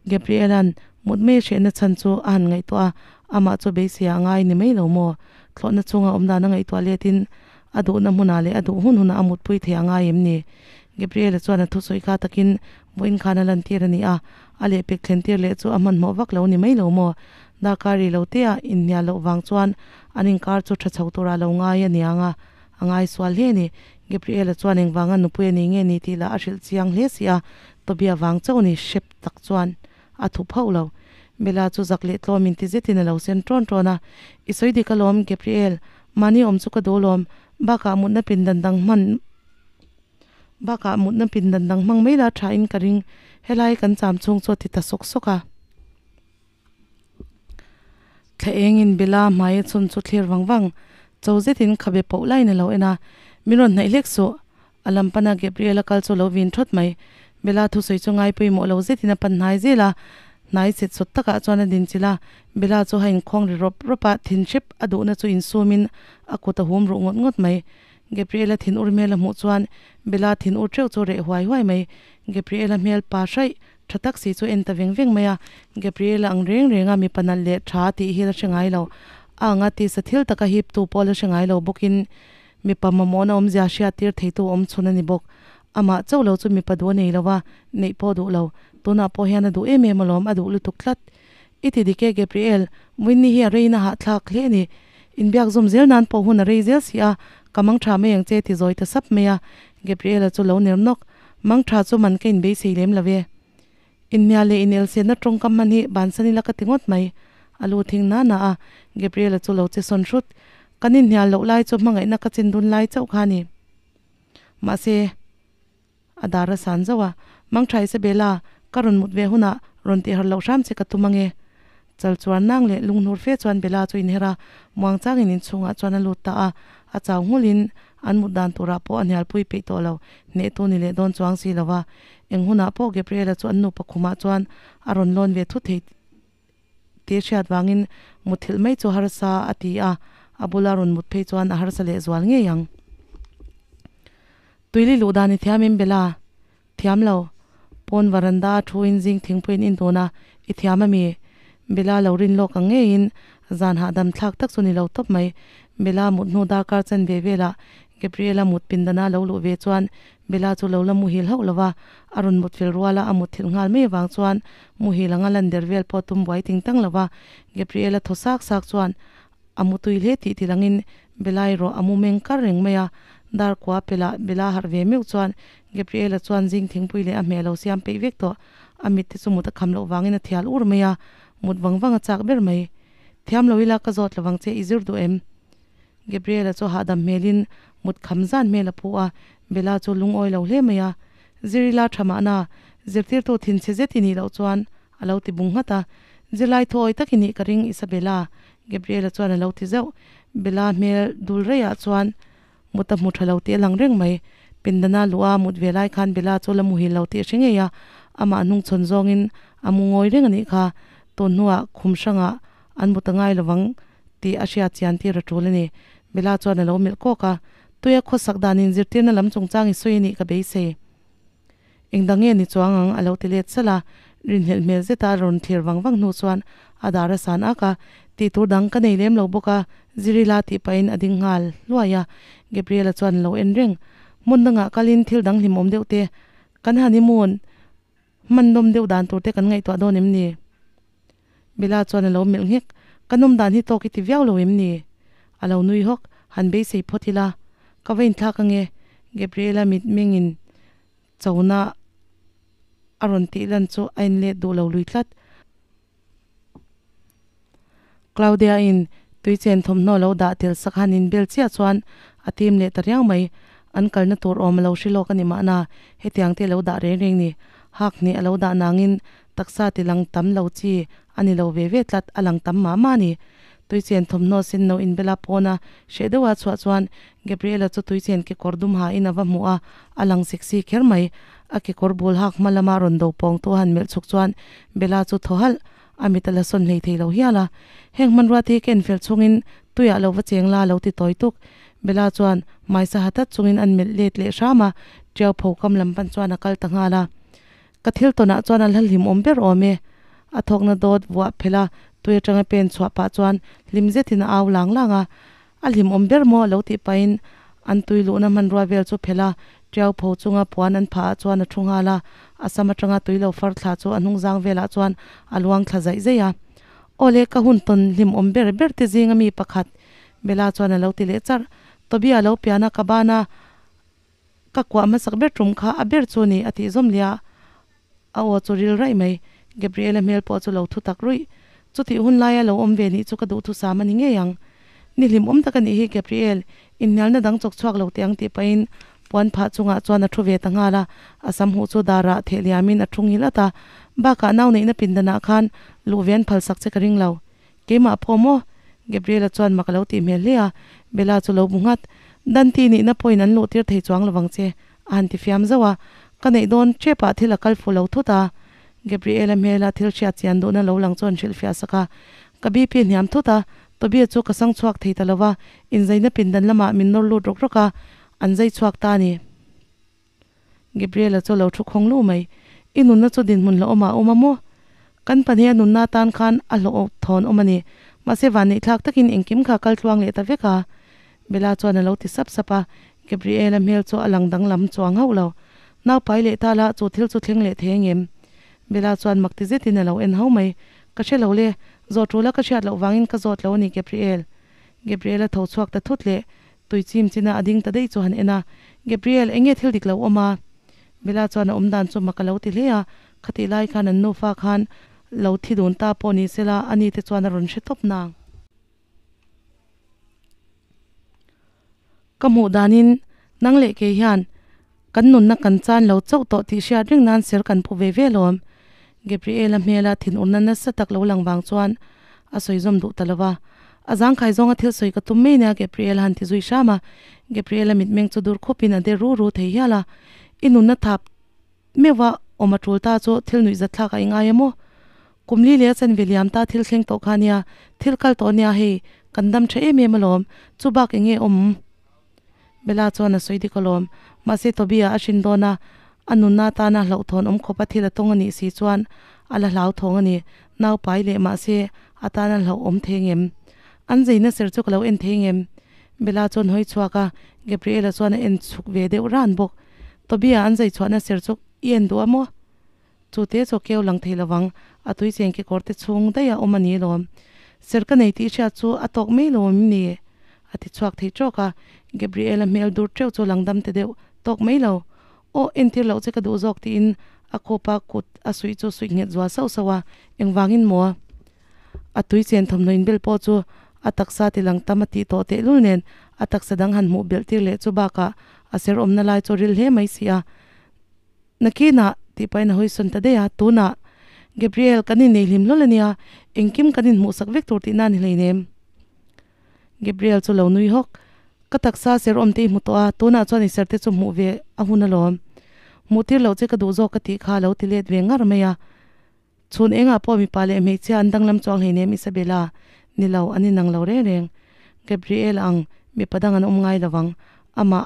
Gabriela'n mut mai a hrehna chhan chu a han ngaihtuah a, amah chu beisei ah ngai ni mai lo maw? Thlawhna chunga awmdan a ngaihtuah letin a duhna hmunah leh a duh hun hunah a mutpui thei a ngai em ni? Gabriela chuan a thusawi kha takin vawiin khan a lantir a ni a, a lehpek thlentir leh chu a hmanhmawh vak lo ni mai lo maw? Darkar ri lo tea inhnial loh vang chuan an inkar chu tha chho tura lo ngai a niang a, a ngai sual hle a ni. Gabriela chuan engvanga nupui a ni nge ni tih lah a hrilh chiang hle si a, Tobia vang chauh a ni hrep tak chuan a thup hauh lo. Bella chu zak leh tlawm inti zetin a lo sen ṭawn ṭawn a, I sawi dik alawm Gabriel, mahni awm chu ka duh alawm, bakah mutna pindan dang hman bakah mutna pindan dang hmang mai la tha in ka ring, helai kan cham chhung chu a ti ta sawk sawk a. Thla engin Bella hmai a chhun chu thlir vang vang, cho zetin khabe poh laiin a lo en a, Min rawn hnaih hlek suh, A lam pana Gabriel-a kal chu lo vin thawt mai. Bella thusawi chu ngai pawimawh lo zetin a pan hnai zel a, hnai set sawt takah chuan a din chilh a. Bella chu a inkhawng ri rawp rawp a, thin hrep a duhna chu insumin a kut a hum ruh ngawt ngawt mai. Gabriel-a thin ur hmel a hmuh chuan Bella thin ur teuh chu reh huai huai mai. Gabriel-a hmel pa hraih tha tak si chu en ta veng veng mai a. Gabriel-a ang reng reng a mipa nalh leh tha tih hi la hre ngai lo. A anga tisa thil taka hiptu pawh la hre ngai lo bawkin Mipa mamawhna awmzia hriattir theitu awm chhun a ni bawk. Amah chauh lo chu mipa duh a nei lo va, neih pawh duh lo. Tunah pawh hian a duh em em alawm, a duh lutuk tlat. I ti dik e Gabriel, Winnie hi a reina hahthlak hle a ni. Inbiak zawm zel nan pawh hun a rei zel si a, ka mang tha mai ang che ti zawi ta sap mai a. Gabriel-a chu lo ner nawk. Mang tha chu man ka inbeisei lem lo e. Inhnial leh inelsianna tawngkam hman hi bansan ila ka ti ngawt mai. A lu thing na na a, Gabriel-a chu lo che sawn hrut. Kan inhnial loh lai chu hmangaihna ka chin dun lai chauh kha a ni. Mahse, a dar a san zauh a, Mangtha Isabella, ka rawn mut ve hunah rawn tihharh loh hram che ka tum ange. Chal chuan nang leh lunghnur fe chuan Bella chu inher a, muangchangin inchhungah chuan a lut ta a, a chau nghulhin an mut dan turah pawh a hnialpui peih tawh lo, hnehtu ni leh dawn chuang si lo va. Eng hunah pawh Gabriela chu an nupa khumah chuan a rawn lawn ve thut thei tih hriat vangin mutthilh mai chu harsa a ti a, a bula rawn mut phei chuan a harsa leh zual ngei ang. Tuili luh dan i thiamin Bella. Thiam lo. Pawn varanda a thu in zing thingpui in in dun a, i thiam a mi? Bella lo rin lawk ang ngeiin zan hahdam thlak tak chu ni lo tawp mai. Bella mut hnu darkar chen ve velah Gabriela mut pindana lo luh ve chuan Bella chu lo la muhil hauh lo va, a rawn mut fel ruala a mut thilh nghal mai avang chuan muhil anga lan der vel pawh tum buai ting tang lo va. Gabriela thaw sak sak chuan A mu tui hle tih tilangin Bella erawh a mu meng kar reng mai a, dar kua pelh ah Bella harh ve meuh chuan Gabriela chuan zing thingpui leh a hmeh lo siam peih vek tawh. A mit te chu mut a kham loh vangin a thial ur mai a, mut vang vang a chak ber mai. Thiam lo ila ka zawt lovang che i zir duh em? Gabriela chu hahdam hmelin mut kham zan hmel a phu a, Bella chu lungawi lo hle mai a. Zir ila tha mahna, zirtirtu thinchhe zet i nih loh chuan A lo ti bung nghat a, Zirlai thuawi tak i nih ka ring Isabella, Gabriela chuan a lo ti zeuh. Bella hmel dul reiah chuan mut a hmu tha lo tih a lang reng mai. Pindana luh a mut ve lai khan Bella chu la muhil lo tih a hre ngei a, amah hnungchhawn zawngin a mu ngawi reng a nih kha. Tun hnuah khum hrangah an mut a ngai lovang tih a hriat chian tir a tul a ni. Bella chuan a lo melh kawk a, Tuia khawsak danin zirtirna lam chungchang i sawi a nih ka beisei. Eng dang nge ni chuang ang a lo ti let salh a, rinhlelh hmel zeta a rawn thlir vang vang hnu chuan a dar a san ak a, tih tur dang ka nei lem lo bawk a, Zirila tih pahin a ding nghal hluai a, Gabriela chuan a lo en reng. Hmun dangah kalin thil dang hlimawm deuh te kan honeymoon hman nawm deuh dan tur te kan ngaihtuah dawn em ni? Bella chuan a lo melh nghek, Ka nawm dan hi tawk i ti viau lo em ni? A lo nui hawk, Han beisei phawt ila, ka va inthlak ange, Gabriela mitmengin chona a rawn tih lan chu a inlet duh lo lui tlat. Claudia-in tui chen thawmhnaw lo dah tel sak han inbel chiah chuan a tim leh ta riau mai. An kalna tur awm a lo hre lawk a ni mahna, hetiang te a lo dah reng reng ni. Hak hnih a lo dah nangin Taksa ti lang tam lo chi a ni lo ve ve tlat, a lang tam mah mah a ni. Tuichen thawmhnaw sen no inbela pawna hreh deuha chhuah chuan Gabriela chu tuichen kekawr dum hain a va hmu a, a lang sexy kher mai. A kekawr bul hak hma lama rawn do pawng tu han melh chhuk chuan Bella chu thaw halh, a mit a la sawn hlei thei lo hial a. Heng hmanrua te hi ka enfel chungin tuiah lo va cheng la a lo ti tawi tuk. Bella chuan hmaisa ha tat chungin an melh let leh hram a, Tiau pho kam lam pan chuan a kal ta nghal a. Ka thil tawnah chuan a hla hlim awm ber awm e. A thawkna dawt vuah phelh a, tui atanga pen chhuah pah chuan hlim zetin a au lang lang a. A hlim awm ber maw lo tih pahin an tui luhna hmanrua vel chu phelh a, tiau pho chunga puan an phah ah chuan a thu nghal a. A sam atanga tui lo far thla chu a hnungzang velah chuan a luang thla zaih zaih a. Awle, ka hun tawn hlim awm ber ber te zinga mi pakhat Bella chuan a lo ti leh charh. Toby a lo pian a, ka ban a. Ka kuah hmasak ber tum kha a ber chu ni a tih zawm lia, a aw chu ril raih mai. Gabriela hmel pawh chu lo thu tak ruih. Chutih hun laia lo awm ve nih chu ka duhthusam a ni ngei ang. Ni hlimawm tak a nih hi Gabriel, inhnialna dang chawk chhuak lo teh ang tih pahin puan phah chungah chuan a thu ve ta nghal a, a sam huh chu darah theh liamin a thu ngil at a, bakah nau neihna pindanah khan luh ve an phalsak che ka ring lo. Keimah pawh maw? Gabriela chuan mak a lo tih hmel hle a, Bella chu lo bu nghat. Dante nihna pawhin an luh tir thei chuang lovang che, a han ti fiam zauh a. Ka neih dawn ṭepah thil a kal fu lo thut a. Gabriela hmela thil hriat chian duhna lo lang chuan hrilhfiah sak a. Ka BP hniam thut a, Tobias chu ka sang chhuak thei ta lo va, inzaina pindan lamah min nawr lut rawk rawk a, an zai chhuak ta a ni. Gabriela chu a lo thu khawng lu mai. I nunna chu dinhmun hlauhawmah a awm a maw? Kan pahnih a nunna atan khan a hlawh thawn awm a ni. Mahse vanneihthlak takin engkim kha kal tluang leh ta vek a. Bella chuan a lo ti sap sap a, Gabriela hmel chu a lang danglam chuang hauh lo. Nau pai leh ta la, chu thil chu thleng leh thei angem? Bella chuan mak ti zetin a lo en hau mai. Ka hre lo le, zawh tul a ka hriat loh vangin ka zawt lo a ni Gabriel. Gabriela tho chhuak ta thut leh Tui chim china a ding ta daih chu han en a, Gabriel, eng nge thil dik lo awm a? Bella chuan a awm dan chu mak a lo ti hle a, khatih lai khan an nufa khan lo thi dun ta pawh ni sela a ni te chuan a rawn hre tawp nang. Ka hmuh danin nang leh kei hian kan nunna kan chan lo chauh tawh tih hriat reng nan ser kan phu ve ve alawm. Gabriel-a hmela thinurna nasa tak lo lang vang chuan a sawi zawm duh ta lo va. A zangkhai zawnga thil sawi ka tum mai nia Gabriel-a han ti zui hram a. Gabriel-a mitmeng chu dur khawpin a de ru ru thei hial a. I nunna thap meuh a awm a tul ta chu thil nuihzat thlak a ingai a maw? Kum li leh a chanve liam ta thil thleng tawh kha nia, thil kal tawh nia hei, kan dam tha em em alawm, chu bak eng nge awm? Bella chuan a sawi dik alawm. Mahse Toby-a a hrin dawn a, a nunna atana hlauhthawn awm khawpa thil a tawng a nih si chuan a la hlauthawng a ni. Nau pai leh mahse a tan a hlauhawm thei ngem? An zeina ser chu ka lo en thei ngem? Bella chuan hawi chhuak a, Gabriela chuan a en chhuk ve deuh ran bawk. Toby-a an zei chhuahna ser chu i en duh a maw? Chu te chu keu lang thei lovang, a tui cheng kekawr te chhung daih a awm a ni lawm. Ser ka nei tih hriat chu a tawk mai lo em ni? A ti chhuak thei tawk a, Gabriela hmel dur teuh chu lang dam te deuh tawk mai lo. Aw, entir loh che ka duh zawk tiin a khupa kut a suih chu suih nghet zual sauh sauh a, engvangin maw? A tui chen thawmhnaw inbel pawh chu a taksa ti lang tam a tih tawh tehlul nen a taksa dang han hmuh belh tir leh chu bakah a ser awmna lai chu ril hle mai si a. Nakinah, tih pahin a hawi sawn ta daih a, tunah Gabriel kan innei hlim hlawl a nia, engkim kan inhmuhsak vek tur tihna a ni hleinem. Gabriel chu lo nui hawk, Ka taksa ser awm te i hmu tawh a, tunah chuan i ser te chu hmuh ve a hun alawm. Hmuh tir loh che ka duh zawk ka tih kha a lo ti let ve ngar mai a. Chhun engah pawh mipa leh hmeichhia an danglam chuang hleinem Isabella, ni lo, an inang lo reng reng. Gabriel ang mipa dang an awm ngai lovang, amah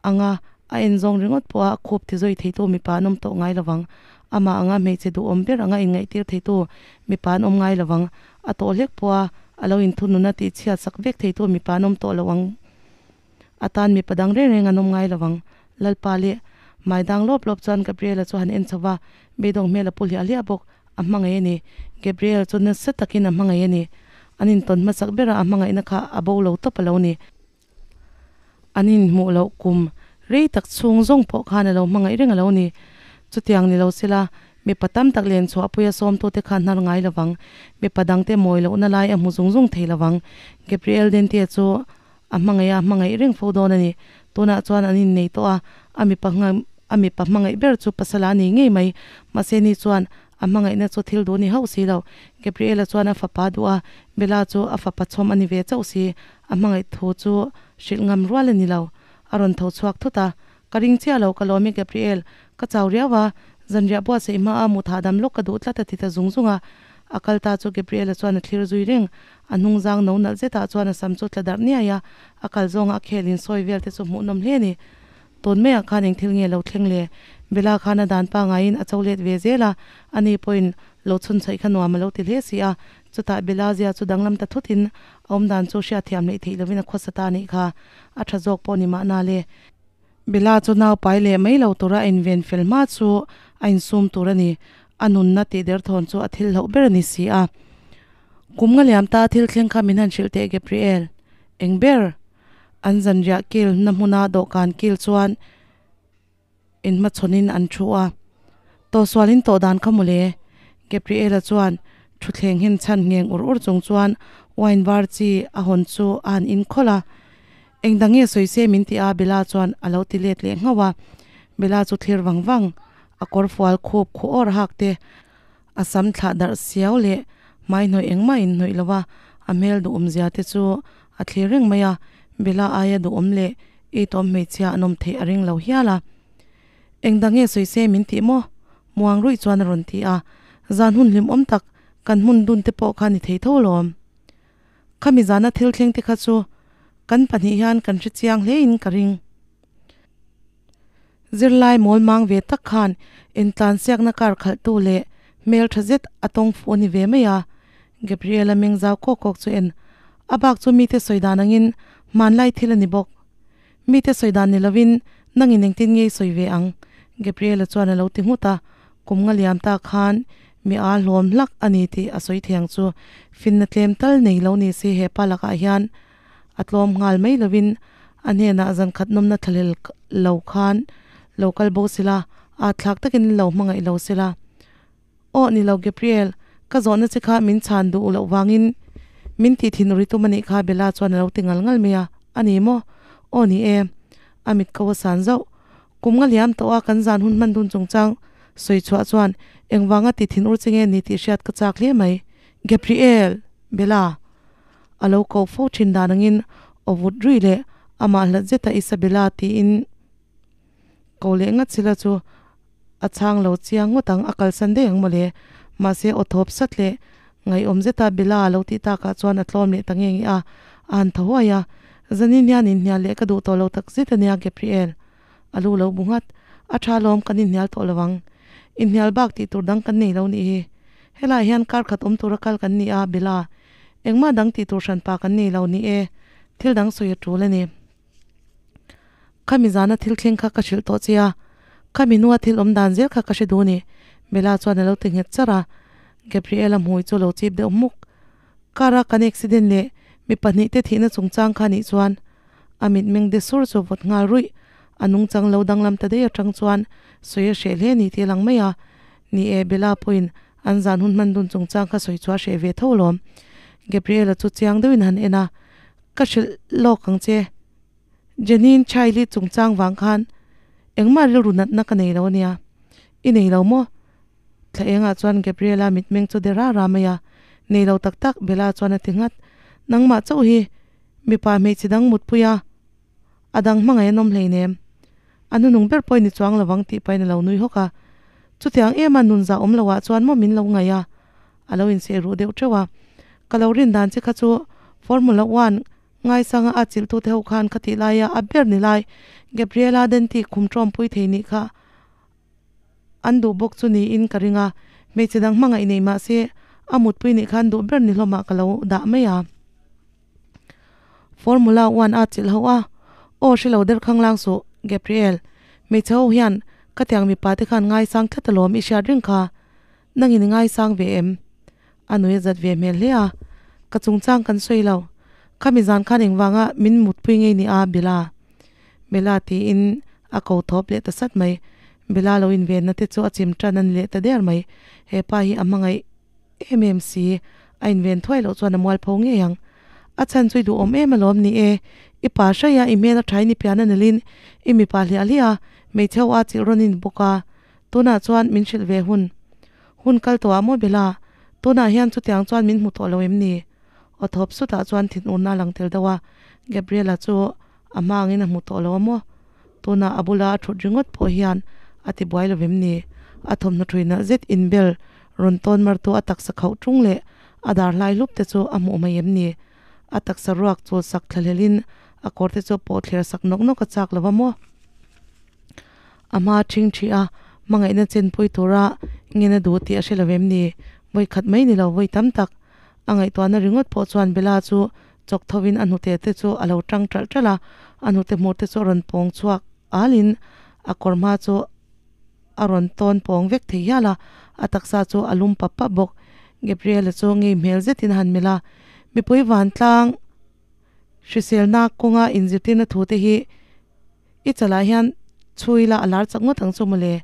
anga a en zawng ringawt pawha a khup ti zawi theitu mipa an awm tawh ngai lovang. Amah anga hmeichhe duhawm ber anga inngaihtir theitu mipa an awm ngai lovang. A tawh hlek pawha a lo inthununa tih chhiat sak vek theitu mipa an awm tawh lo ang. A tan mipa dang reng reng an awm ngai lovang. Lalpa leh hmai dang lawp lawp chuan Gabriela chu han en chho va, beidawng hmel a pu hliah hliah bawk. A hmangaih a ni. Gabriel chu nasa takin a hmangaih a ni. An intawn hmasak bera a hmangaihna kha a bo lo tawp a lo ni. An inhmuh loh kum rei tak chhung zawng pawh khan a lo hmangaih reng a lo ni. Chutiang ni lo sela, mipa tam tak len chhuahpuia sawmtute kha hnar ngai lovang, mipa dangte mawi lohna lai a hmu zung zung thei lovang. Gabriel Dente chu a hmangaih a, hmangaih reng fo dawn a ni. Tunah chuan an innei tawh a, a mipa a mipa hmangaih ber chu pasal a ni ngei mai. Mahse ni chuan. A hmangaihna chu thil duh ni hauh si lo. Gabriela chuan a fapa duh a, Bella chu a fapa chhawm a ni ve chauh si. A hmangaih thu chu hrilh ngam rual a ni lo. A rawn tho chhuak thut a, Ka ring chiah lo, ka lawm e Gabriel, ka chau riau a, zanriah buatsaih hma a mut hahdam lawk ka duh tlat a ti ta zung zung a. A kal ta chu Gabriela chuan a thlir zui reng. A hnungzang no nalh zetah chuan a sam chu tla darh niai a, a kal zawnga a khel insawi vel te chu hmuhnawm hle a ni. Tun maiah khan eng thil nge lo thleng le? Bella khan a dan pangaiin a cho let ve zel a, ani pawhin lo chhun chhaih kha nuam a lo ti hle si a. Chutah Bella zia chu danglam ta thutin a awmdan chu hriatthiam hleih theih lovin a khawsa ta anih kha. A tha zawk pawh ni mahna le. Bella chu nau pai leh mai lo tura a inven fel hma chu a insum tur a ni. A nunna tih derthawn chu a thil hlauh ber a ni si a. Kum nga liam ta thil thleng kha min han hrilh teh Gabriel. Eng ber? An zanriah kil na hmuna dawhkan kil chuan inhmachhawnin an thu a. Tawhsualin tawh dan kha mawle. Gabriela chuan thutthleng hin chhan ngheng ur ur chung chuan wine var chi a hawn chu a han inkhawlh a. Eng dang nge sawi se min ti a Bella chuan a lo ti let leh nghauh a. Bella chu thlir vang vang, a kawr fual khup khuh awr hak te, A sam thlah darh siau leh hmai hnawih engmah in hnawih lo a, a hmel duhawm zia te chu a thlir reng mai a, Bella aia duhawm leh itawm hmeichhia an awm theih a ring lo hial a. Eng dang nge sawi se min tih maw? Muang ruih chuan a rawn ti a, zan hun hlimawm tak kan hmun dun te pawh kha ni thei tho lawm. Khami zana thil thleng te kha chu kan pahnih hian kan hre chiang hle in ka ring. Zirlai mawl mang ve tak khan intlansiakna kar khalhtu leh hmel tha zet a tawng fuh a ni ve mai a, Gabriela meng zau kawk kawk chu en a bak chu mite sawi dan angin hmanlai thil a ni bawk. Mite sawi dan ni lovin nangin engtin nge i sawi ve ang? Gabriela chuan a lo ti nghut a, kum nga liam ta khan mi a hlawm hlak a ni tih a sawi thiang chu finna tlem tal nei lo ni si hepa lakah hian A tlawm nghal mai lovin a hnenah zan khat nawmna thlahlel lo khan lo kal bo sila, aa thlak takin lo hmangaih lo sila. Aw ni lo Gabriel, ka zawhna che kha min chhan duh loh vangin min tih thin uri tum a nih kha Bella chuan a lo ti ngal ngal mai a, a ni maw? Aw ni e. A mit ko a san zauh. Kum nga liam tawh a kan zan hun hman dun chungchang sawi chhuah chuan engvanga ti thin ur che nge ni tih hriat ka chak hle mai. Gabriel! Bella! A lo koh fo thin dan angin aw vut rui leh amah hlat zeta Isabella tiin ko leh ngat sila chu a chhang lo chiang ngawt ang, a kalsan daih ang mawle. Mahse aw thawp sat leh ngaihawm zeta Bella a lo tih takah chuan a tlawm leh ta nge nge a, a han tha huai a. Zanin hian inhnial leh ka duh tawh lo tak zet ania Gabriel. A lu lo bu nghat. A tha lawm kan inhnial tawh lo ang. Inhnial bak tih tur dang kan nei lo nih hi. Helaiah hian kar khat awm tura kal kan ni a, Bella. Engmah dang tih tur hranpa kan nei lo ni e, thil dang sawi a tul a ni. Khami zana thil thleng kha ka hrilh tawh che a, khami hnua thil awm dan zel kha ka hre duh ni, Bella chuan a lo ti nghet char a. Gabriela hmui chu a lo chip deuh hmuk. Car a kan accident leh mi pahnih te thihna chungchang kha nih chuan a mitmeng de sur chu vawt nghal ruih. A nungchang lo danglam ta daih atang chuan sawi a hreh hle ni tih a lang mai a. Ni e, Bella pawhin An zan hun hman dun chungchang kha sawi chu a hreh ve tho alawm. Gabriela chu chiang deuhin han en a, Ka hrilh lawk ang che. Jenin Chaili chungchang vang khan engmah rilru natna ka nei lo ania. I nei lo maw? Thla engah chuan Gabriela mitmeng chu de ra ra mai a. Nei lo tak tak, Bella chuan a ti nghat. Nangmah chauh hi mipa hmeichhe dang mutpui a, a dang hmangaih an awm hleinem. A hnunung ber pawhin i chuang lovang tih pahin a lo nui hawk a. Chutiang ema nun zah awm loah chuan maw min lo ngaih a? A lo inseh ruh deuh teuh a. Ka lo rin dan che kha chu Formula One ngaisanga a chilhtute ho khan kha tih laia a ber ni lai Gabriela Denti khum tawmpui thei nih kha an duh bawk chu niin ka ring a. Hmeichhe dang hmangaih nei mah se a mutpui nih khan duh ber ni hlawmah ka lo dah mai a. Formula One a chilh ho a, Aw hre lo der khang lang suh, Gabriel. Hmeichhe ho hian ka tiang mipa te khan ngaisang tlat alawm i hriat reng kha. Nangin i ngaisang ve em? A nui a zat ve hmel hle a, Ka chungchang kan sawi lo. Khami zan khan engvanga min mutpui ngei ni a, Bella? Bella tiin a ko thawp leh ta sat mai. Bella lo invenna te chu a chim tan a ni leh ta der mai. He pa hi a hmangaih Em em si, a inven thuai loh chuan a mualpho ngei ang. A chhan chu i duhawm em alawm ni e, i pa hraia i hmel a thain i pian a nalhin i mipa hliah hliah a, hmeichhe ho a chilh rawn i ni bawk a. Tunah chuan min hrilh ve hun. Hun kal tawh ah maw Bella? Tunah hian chutiang chuan min hmu tawh lo em ni? Aw thawp sutah chuan thinurna a lang tel deuh a, Gabriela chu a hma angin a hmu tawh lo a maw? Tunah a bula a thut ringawt pawh hian a ti buai lo em ni? A thawmhnaw thui nalh zet inbel rawn tawn martu a taksa khauh tung leh a dar hlai hlup te chu a hmuh mai em ni? A taksa ruak chul sak thlahlelin a kawr te chu pawh thler sak nawk nawk a chak lo va maw? A hma ṭhing ṭhi a, hmangaihna chenpui tura ngen a duh tih a hre lo em ni? Vawi khat mai ni lo, vawi tam tak. A ngaihtuahna ringawt pawh chuan Bella chu chawk thovin a hnute te chu a lo ṭang ṭalh ṭalh a, a hnute hmur te chu a rawn pawng chhuak alin a kawr hma chu a rawn tawn pawng vek thei hial a, a taksa chu a lum pap pap bawk. Gabriela chu ngei hmel zetin a han melh a, Mipui vantlang hriselna kawnga inzirtirna thu te hi I chalah hian chhui la a lar chak ngawt ang chu mawle.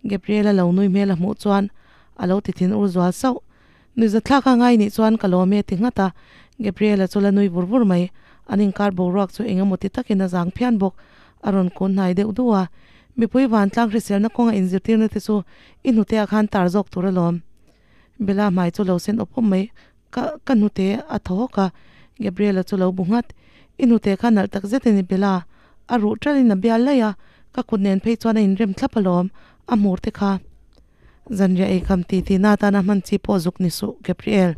Gabriela lo nui hmel a hmuh chuan a lo ti thin ur zual sauh. Nuihzathlak a ngai nih chuan ka lawm e ti nghat a, Gabriela chu la nui vur vur mai. An inkar boruak chu eng emaw ti takin a zang phian bawk. A rawn kun hnai deuh duh a, Mipui vantlang hriselna kawnga inzirtirna te chu i hnute ah khan tar zawk tur alawm. Bella hmai chu lo sen awp awp mai. Ka ka hnute a thaw hawk a, Gabriela chu lo bu nghat. I hnute kha nalh tak zet a ni Bella. A ruh ṭalin a bial laih a, ka kut nen phei chuan a inrem thlap alawm, a hmur te kha. Zanriah ei kham ti tihna atana hman chi pawh zuk ni suh Gabriel.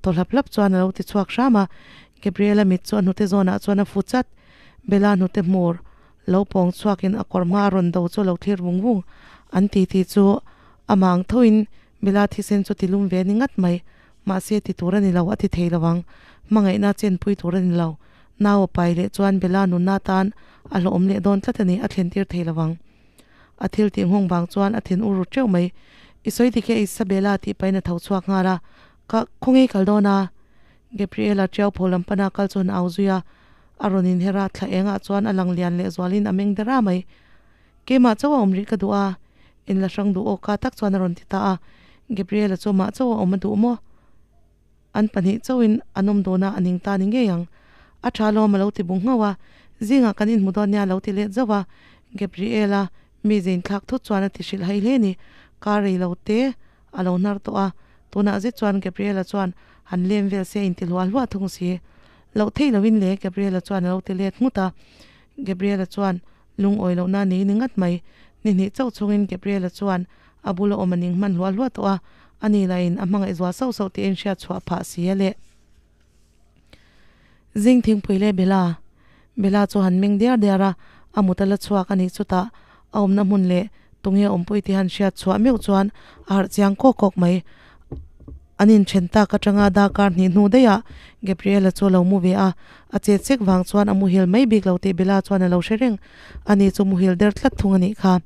Thaw hlap hlap chuan a lo ti chhuak hram a, Gabriela mit chu a hnute zawnah chuan a fu chat. Bella hnute hmur lo pawng chhuakin a kawr hma a rawn do chu a lo thlir vung vung. An ti ti chu amah ang thoin Bella thisen chu ti lum ve ni ngat mai. Mahse ti tur a ni lo, a ti thei lo ang. Hmangaihna chenpui tur a ni lo. Nau a pai leh chuan Bella nunna tan a hlawhawm leh dawn tlat a ni, a thlentir thei lo ang. A thil tih nghawng vang chuan a thin ur ru teuh mai. I sawi dik e Isabella tih pahin a tho chhuak nghal a, Ka khawnge kal dawn a? Gabriela tiau pho lam pana kal chuan a au zui a, a rawn inher a, thla engah chuan a lang lian leh zualin a meng der a mai. Keimah chauh a awm rih ka duh a, in la hrang duh awk ka tak chuan a rawn ti ta a, Gabriela chu mah chauh a awm a duh maw? An pahnih chauhin an awm dun a, a ning ta ni ngei ang. A tha lawm a lo ti bung nghauh a, zingah kan inhmu dawn nia a lo ti let zauh a, Gabriela mi zein thlak thut chuan a ti hrilh hai hle ni, kar rei lo te a lo hnar tawh a, tunah zet chuan Gabriela chuan han lem vel se a inti hluah hluah thung si. Loh theih lohin le Gabriela chuan a lo ti let nghut a, Gabriela chuan Lungawi lohna nei ni ngat mai. Ni hnih chauh chungin Gabriela chuan a bula awm a ning hman hluah hluah tawh a, ani lahin a hmangaih zual sauh sauh tih a inhriat chhuah phah si a le. Zing thingpui leh Bella. Bella chu han meng diar diar a, a mut a la chhuak a nih chutah a awmna hmun leh tunge awmpui tih han hriat chhuah meuh chuan a harh chiang kawk kawk mai. An inthen tak atanga darkar hnih hnu daihah Gabriela chu a lo mu ve a, a chet sek vang chuan a muhil mai bik lo tih Bella chuan a lo hre reng. Ani chu muhil der tlat thung a nih kha.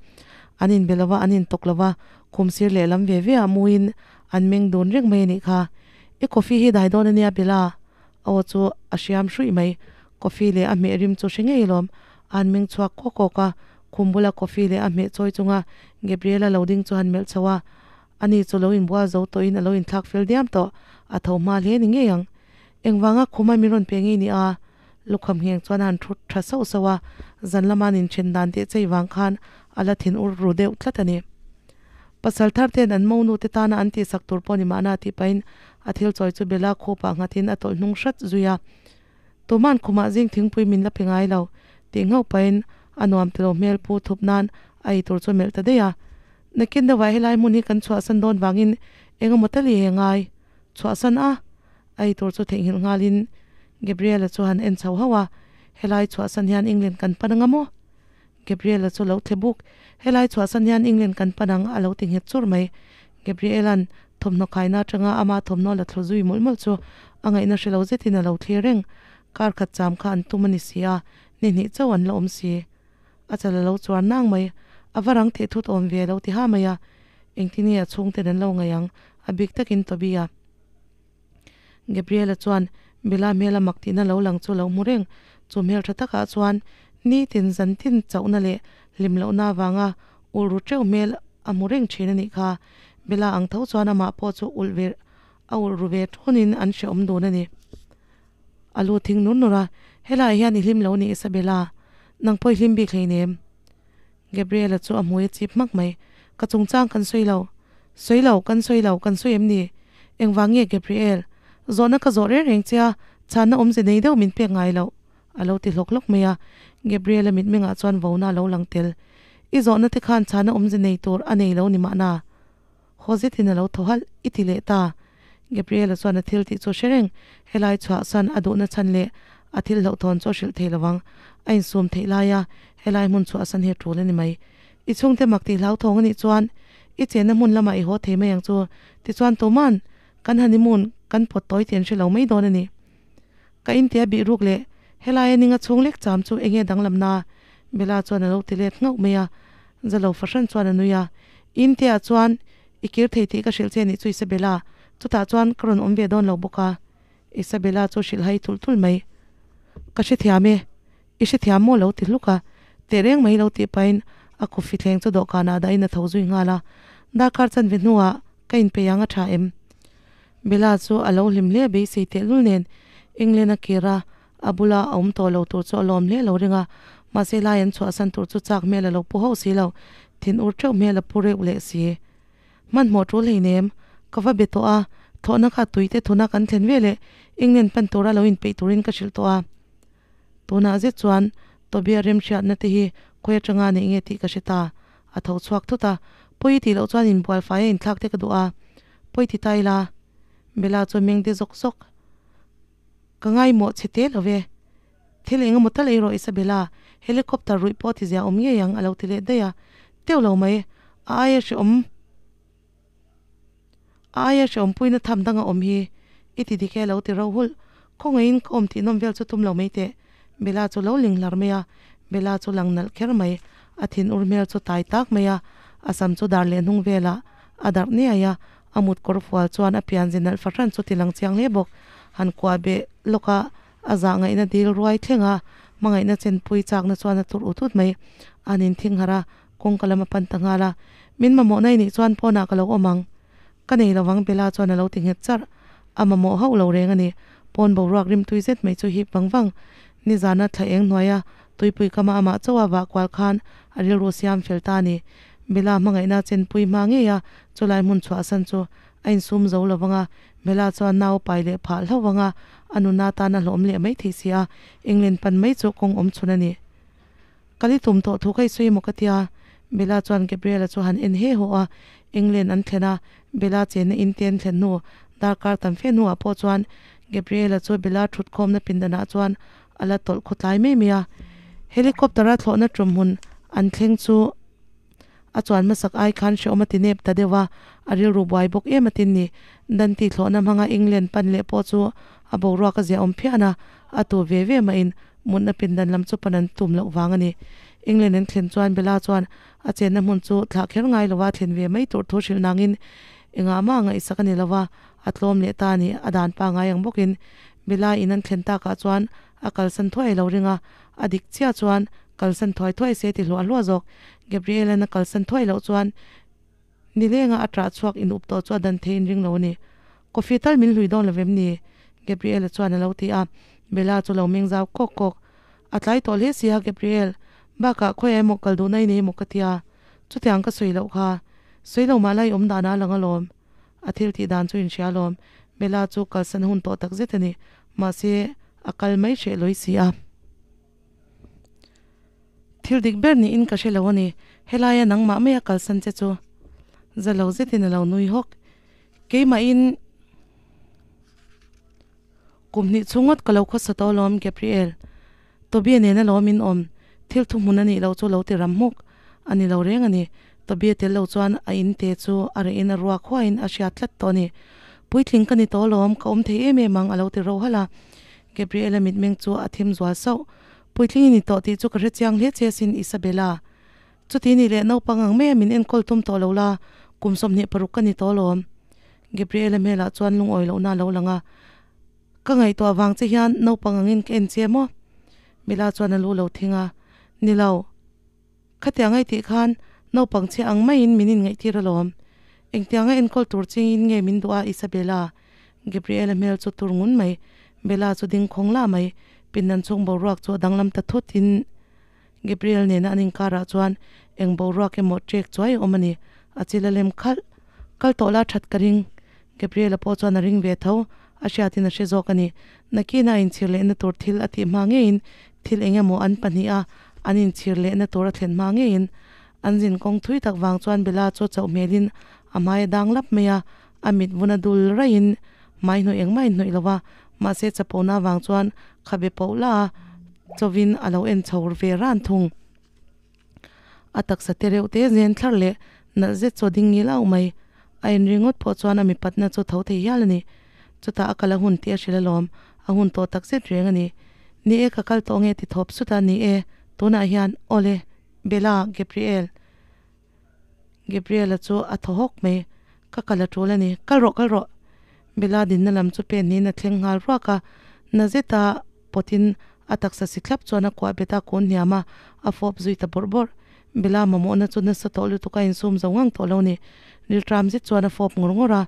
An inbe lo va, an intawk lo va, khum sir lehlam ve ve ah muin an meng dun reng mai a nih kha. I coffee hi dai dawn a nia Bella, a aw chu a hriam hruih mai. Coffee leh a hmeh rim chu hre ngei alawm. A han meng chhuak kawk kawk a, khum bula coffee leh a hmeh chawi chunga Gabriela lo ding chu a han melh chho a. Ani chu lo inbual zo tawhin a lo inthlak fel diam tawh, a tho hma hle ni ngei ang. Engvanga khuma min rawn pe ngei ni a? Lukham ngheng chuan a han thut tha sauh sauh a, zan lama an inthen dan teh chei vang khan a la thin ur ru deuh tlat a ni. Pasal thar ten an monu te tana an tihsak tur pawh ni mahna tih pahin a thil chawi chu Bella khupah nghatin a tawlh hnung hrat zui a. Tuman khumah zing thingpui min la pe ngai lo tih nghauh pahin a nuam tilo hmel pu thup nan a ei tur chu a melh ta daih a. Nakin deuhah helai hmun hi kan chhuahsan dawn vangin eng emaw tal i he ngai chhuahsan a, a ei tur chu theihnghilh nghalin Gabriela chu han en chho hauh a, Helai chhuahsan hian England kan pan anga maw? Gabriela chu lo thle buk, Helai chhuahsan hian England kan pan ang a lo ti nghet chur mai. Gabriela'n thawmhnaw khaina atanga ama thawmhnaw la thlu zui mawlh mawlh chu a ngaihna hre lo zetin a lo thlir reng. Kar khat cham kha an tum a ni si a, ni hnih chauh an la awm si. A chal a lo chuar nang mai. A va rang theh thut awm ve lo ti ha mai a. Engtin nge a chhungten an lo ngaih ang? A bik takin Toby a. Gabriela chuan Bella hmela mak tihna lo lang chu lo hmu reng. Chu hmel tha takah chuan nitin zan tin chauhna leh hlim lohna avanga ulh ru teuh hmel a hmu reng thin a nih kha. Bella ang tho chuan amah pawh chu ulh ve a ulh ru ve thunin an hrehawm dun a ni. A lu thing nur nur a, Helaiah hian i hlim lo ni Isabella, nang pawh i hlim bik hleinem. Gabriela chu a hmui a chip hmak mai, Ka chungchang kan sawi lo. Sawi lo, kan sawi lo, kan sawi em ni? Engvang nge Gabriel? Zawhna ka zawh reng reng che a, chhanna awmze nei deuh min pek ngai loh, a lo ti hlawk hlawk mai a. Gabriel-a mitmengah chuan vona a lo lang tel. I zawhna te khan chhanna awmze nei tur a nei lo ni mahna. Haw zetin a lo thaw halh, i ti leh ta. Gabriel-a chuan a thil tih chu hre reng, helai chhuahsan a duhna chhan leh a thil hlauhthawn chu a hrilh thei lovang. A insum theih laia helai hmun chhuahsan hi a tul a ni mai. I chhungte mak tih hlauthawng a nih chuan i chenna hmun lamah i haw thei mai ang chu. Tichuan tuman kan honeymoon kan pawt tawi tih an hre lo mai dawn a ni. Ka intia bih ruk leh helaia ninga chhung lek cham chu enge danglamna? Bella chuan a lo ti let nghauh mai a, zalo fahran chuan a nui a. Intia chuan i kir thei tih ka hrilh che nih chu Isabella, chutah chuan ka rawn awm ve dawn lo bawk a. Isabella chu hrilh hai thulh thulh mai. Ka hrethiam e, i hrethiam maw lo ti hluk a, tehreng mai lo tih pahin a coffee thleng chu dawhkanah dahin a tho zui nghal a. Darkar chanve hnuah ka inpeih ang a tha em? Bella chu a lo hlim hle beisei tehlul nen England a kir a, a bula a awm tawh lo tur chu a lawm hle lo ring a, mahse lai an chhuahsan tur chu chak hmel a lo pu hauh si lo, thin ur teuh hmel a pu reuh leh si. Hmanhmawh tul hleinem, ka va be tawh a, thlawhna kha tuite thuna kan thlen veleh England pan tura lo inpeih turin ka hrilh tawh a. Tunah zet chuan Tobiah remhriatna te hi khawi atanga neih nge tih ka hre ta. A tho chhuak thut a, pawi tih loh chuan inbual fai a inthlak te ka duh a, pawi ti ta ila. Bella chuan meng de zawk zawk. Ka ngaimawh chhe te lo ve. Thil eng emaw tal ei rawh Isabella, helicopter ruih pawh ti zia awm ngei ang a lo ti leh daih a. Teuh lo mai, a aia hrehawm a aia hrehawm puina tham dang a awm hi i ti dik e a lo ti ro hulh. Khawngaihin ka awm tih nawm vel chu tum lo mai teh. Bella chu lo ling hlar mai a, Bella chu lang nalh kher mai. A thin ur hmel chu tai tak mai a, a sam chu dar leh hnung velah a darh niai a, a mut kawr fual chuan a pian zi nalh fahran chu ti lang chiang hle bawk. Han kuah beh lawk a, A zah ngaihna dil ruai thleng a, hmangaihna chenpui chakna chuan a tur ut ut mai. An inthing harh a, kawngka lam a pan ta nghal a. Min mamawh na i nih chuan pawnah ka lo awm ang. Ka nei lovang Bella chuan a lo ti nghet charh. A mamawh hauh lo reng a ni. Pawn boruak rimtui zet mai chu hip vang vang. Nizana thla eng hnuaia tuipui kama amah chauha vah kual khan a rilru siam fel ta a ni. Bella hmangaihna chenpui hma ngei a, chulai hmun chhuahsan chu A insum zo lo vang a, Bella chuan nau pai leh phah hlauh vang a, a nuna tan a hlawm leh mai thei si a, England pan mai chu kawng awm chhun a ni. Kal i tum tawh thu ka i sawi emaw ka tia, Bella chuan Gabriela chu han en he haw a, England an thlen a, Bella chenna in te an thlen hnu darkar tam fe hnuah pawh chuan Gabriela chu Bella thutkhawmna pindanah chuan a la tawlh khawtlai mai mai a, Helicopter-a thlawhna tum hmun an thleng chu. A chuan hmasak ai khan hrehawm a ti nep ta deuh a, a rilru buai bawk em a tin ni. Dan tih thlawhna hmanga England pan leh pawh chu a boruak a ziahawm phian a, a tu ve ve mahin mutna pindan lam chu pan an tum loh vang a ni. England an thlen chuan Bella chuan a chenna hmun chu thlah kher ngai lova thlen ve mai tur thu hrilh nangin engah mah ngaihsak a ni lova, a tlawm leh ta a ni. A dan pangai ang bawkin Bella in an thlen takah chuan a kalsan thuai lo ring a, a dik chiah chuan Kalsan thuai thuai se ti hluah hluah zawk. Gabriel-a'n a kalsan thuai loh chuan nilenga a ṭah chhuak in up tawh chu a dan thei in ring lo a ni. Coffee tal min hlui dawn lo vem ni? Gabriel-a chuan a lo ti a. Bella chu lo meng zau kawk kawk. A tlai tawh hle si a Gabriel, bakah khawiah emaw kal duhna i nei emaw ka tia. Chutiang ka sawi loh kha. Sawi lo mah la i awm danah a lang alawm. A thil tih dan chu in hria alawm. Bella chu kalsan hun tawh takzet a ni. Mahse, a kal mai hreh lawi si a. Thil dik ber niin ka hre lo a ni, helaia nangmah maia kalsan che chu za lo zetin a lo nui hawk. Keimahin kum hnih chhung ngawt ka lo khawsa tawh alawm Gabriel, Tobie nena lawmin awm thil thuhmun a nih loh chu lo ti ram hmuk a ni lo reng a ni. Tobie tel lo chuan a in te chu a rehin a ruak huaiin a hriat tlat tawh a ni. Puitling ka ni tawh alawm, ka awm thei em em ang a lo ti ro halh a. Gabriela mitmeng chu a thim zual sauh. Puitling i ni tawh tih chu ka hre chiang hle che asin Isabella. Chuti ni leh naupang ang maia min enkawl tum tawh lo la, kum 26 ka ni tawh alawm. Gabriela hmelah chuan lungawi lohna a lo lang a. Ka ngaihtuah vang che hian naupang angin ka en che maw? Bella chuan a lu lo thing a. Ni lo. Khatiang ai tih khan naupang chhia ang maiin min inngaihtir alawm. Engtianga enkawl tur chingin nge min duh a Isabella? Gabriela hmel chu tur ngun mai. Bella chu ding khawng lah mai. Pindan chhung boruak chu a danglam ta thut in Gabriel nena an inkarah chuan eng boruak emaw ṭek chuai a awm a ni. A chil a lem khalh. Kal tawh la that ka ring. Gabriel-a pawh chuan a ring ve tho, a hriatin a hre zawk a ni. Nakina a inchhir lehna tur thil a tih hma ngeiin thil eng emaw an pahniha an inchhir lehna tur a thlen hma ngeiin an zin kawng thui tak vang chuan Bella chu chauh hmelin a hmai a dang lap mai a, a mit vun a dul raihin hmai hnawih engmah a inhnawih lo va, mahse chapona vang chuan khabe poh la a chawin a lo en chho ve ran thung. A taksa te reuh te zen thlar leh nalh zet chu a ding ngil auh mai. A en ringawt pawh chuan a mipatna chu tho thei hial a ni. Chutah a kal a hun tih a hrilh alawm, a hun tawh tak zet reng a ni. Ni e ka kal tawh nge ti thawp sut a, ni e, tunah hian, awle, Bella, Gabriel. Gabriel-a chu a thaw hawk mai, Ka kal a tul a ni, kal rawh, kal rawh! Bella dinna lam chu pen niin a thleng nghal ruak a, na zeta pawtin a taksa si thlap chuan a kuah bet a, kun hniam a, a fawp zui ta bawrh bawrh. Bella mamawhna chu nasa tawh lutuk a insum zo ngang tawh lo ni. Rilṭam zet chuan a fawp ngawr ngawr a,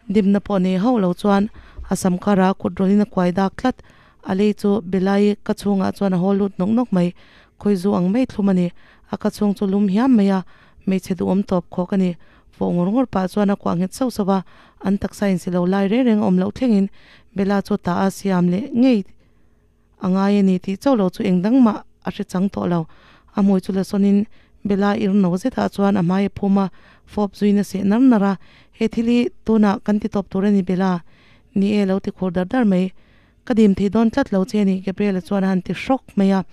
dimna pawh nei hauh lo chuan a sam karah kut rawlin a kuai dak tlat. A lei chu Bella-i ka chhungah chuan a haw lut nawk nawk mai, khawizu ang mai thlum a ni. A ka chhung chu lum hiam mai a, hmeichhe duhawm tawp khawk a ni. Fawh ngawr ngawr pah chuan a kuah nghet sauh sauh a, an taksa insi lo lai reng reng a awm loh thlengin Bella chu ta a siam leh ngei a ngai a ni tih chauh lo chu eng dang mah a hre chang tawh lo. A hmui chu la sawnin Bella ir no zetah chuan a hmai a phum a, fawp zuiin a seh nar nar a, He thil hi tunah kan ti tawp tur a ni Bella, ni e lo ti khur dar dar mai. Ka dim thei dawn tlat lo che a ni, Gabriel-a chuan a han ti hrawk mai a.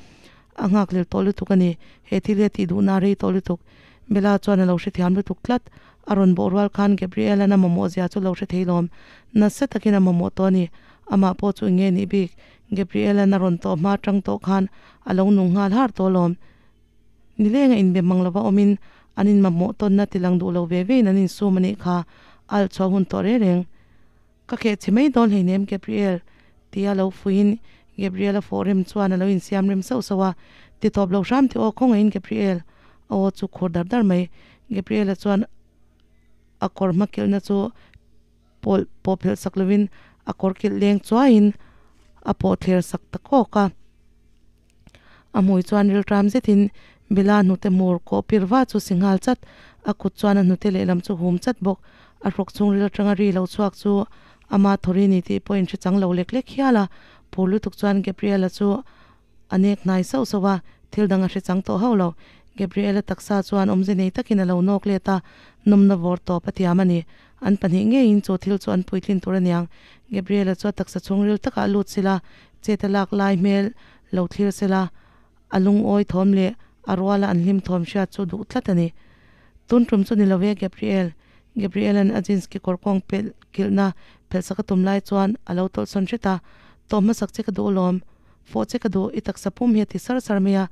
A nghakhlel tawh lutuk a ni, he thil hi a tih duhna a rei tawh lutuk. Bella chuan a lo hrethiam lutuk tlat. A rawn bawh rual khan Gabriel-a'n a mamawh zia chu lo hre thei lawm. Nasa takin a mamawh tawh a ni. Amah pawh chu eng nge nih bik? Gabriel-a'n a rawn tawh hma tang tawh khan a lo nung nghal har tawh lawm. Nileng a inbe hmang lova awmin an inmamawh tawnna tilang duh lo ve vein an insum a nih kha. A alh chhuah hun tawh reng reng. Ka keh chhe mai dawn hleinem Gabriel, tia lo fuiin Gabriel a fawh rem chuan a lo insiam rem sauh sauh a, ti tawp lo hram tih aw khawngaihin Gabriel a aw chu khur dar dar mai. Gabriel a chuan a kawr hma kilhna chu pawlh pawh phelh sak lovin a kawr kilh leng chuaiin a pawh thler sak ta kawk a. A hmui chuan rilṭam zetin Bella hnute hmur kawh pir va chu si nghal chat, a kut chuan a hnute lehlam chu hum chat bawk. A hrawk chhung ril aṭanga ri lo chhuak chu ama thawri ni tih pawh inhre chang lo lek lek hial a, phur lutuk chuan Gabriela chu a nek hnai sauh sauh a, thil dang a hre chang tawh hauh lo. Gabriela taksa chuan awmze nei takin a lo nawk let a, nawmna vawr tawp a tiam a ni. An pahnih ngeiin chu thil chu an puitlin tur aniang. Gabriela chu a taksa chhungril takah lut sila, chet a lak lai hmel lo thlir sela, a lungawi thawm leh a ruala an hlim thawm hriat chu duh tlat a ni. Tun tum chu ni lo e Gabriel. Gabriel-a'n a jeans kekawr kawng pelh kilhna phelhsak a tum lai chuan a lo tawlhsawn hret a, Tawh hmasak che ka duh alawm. Fawh che ka duh, i taksa pum hi a ti sar sar mai a.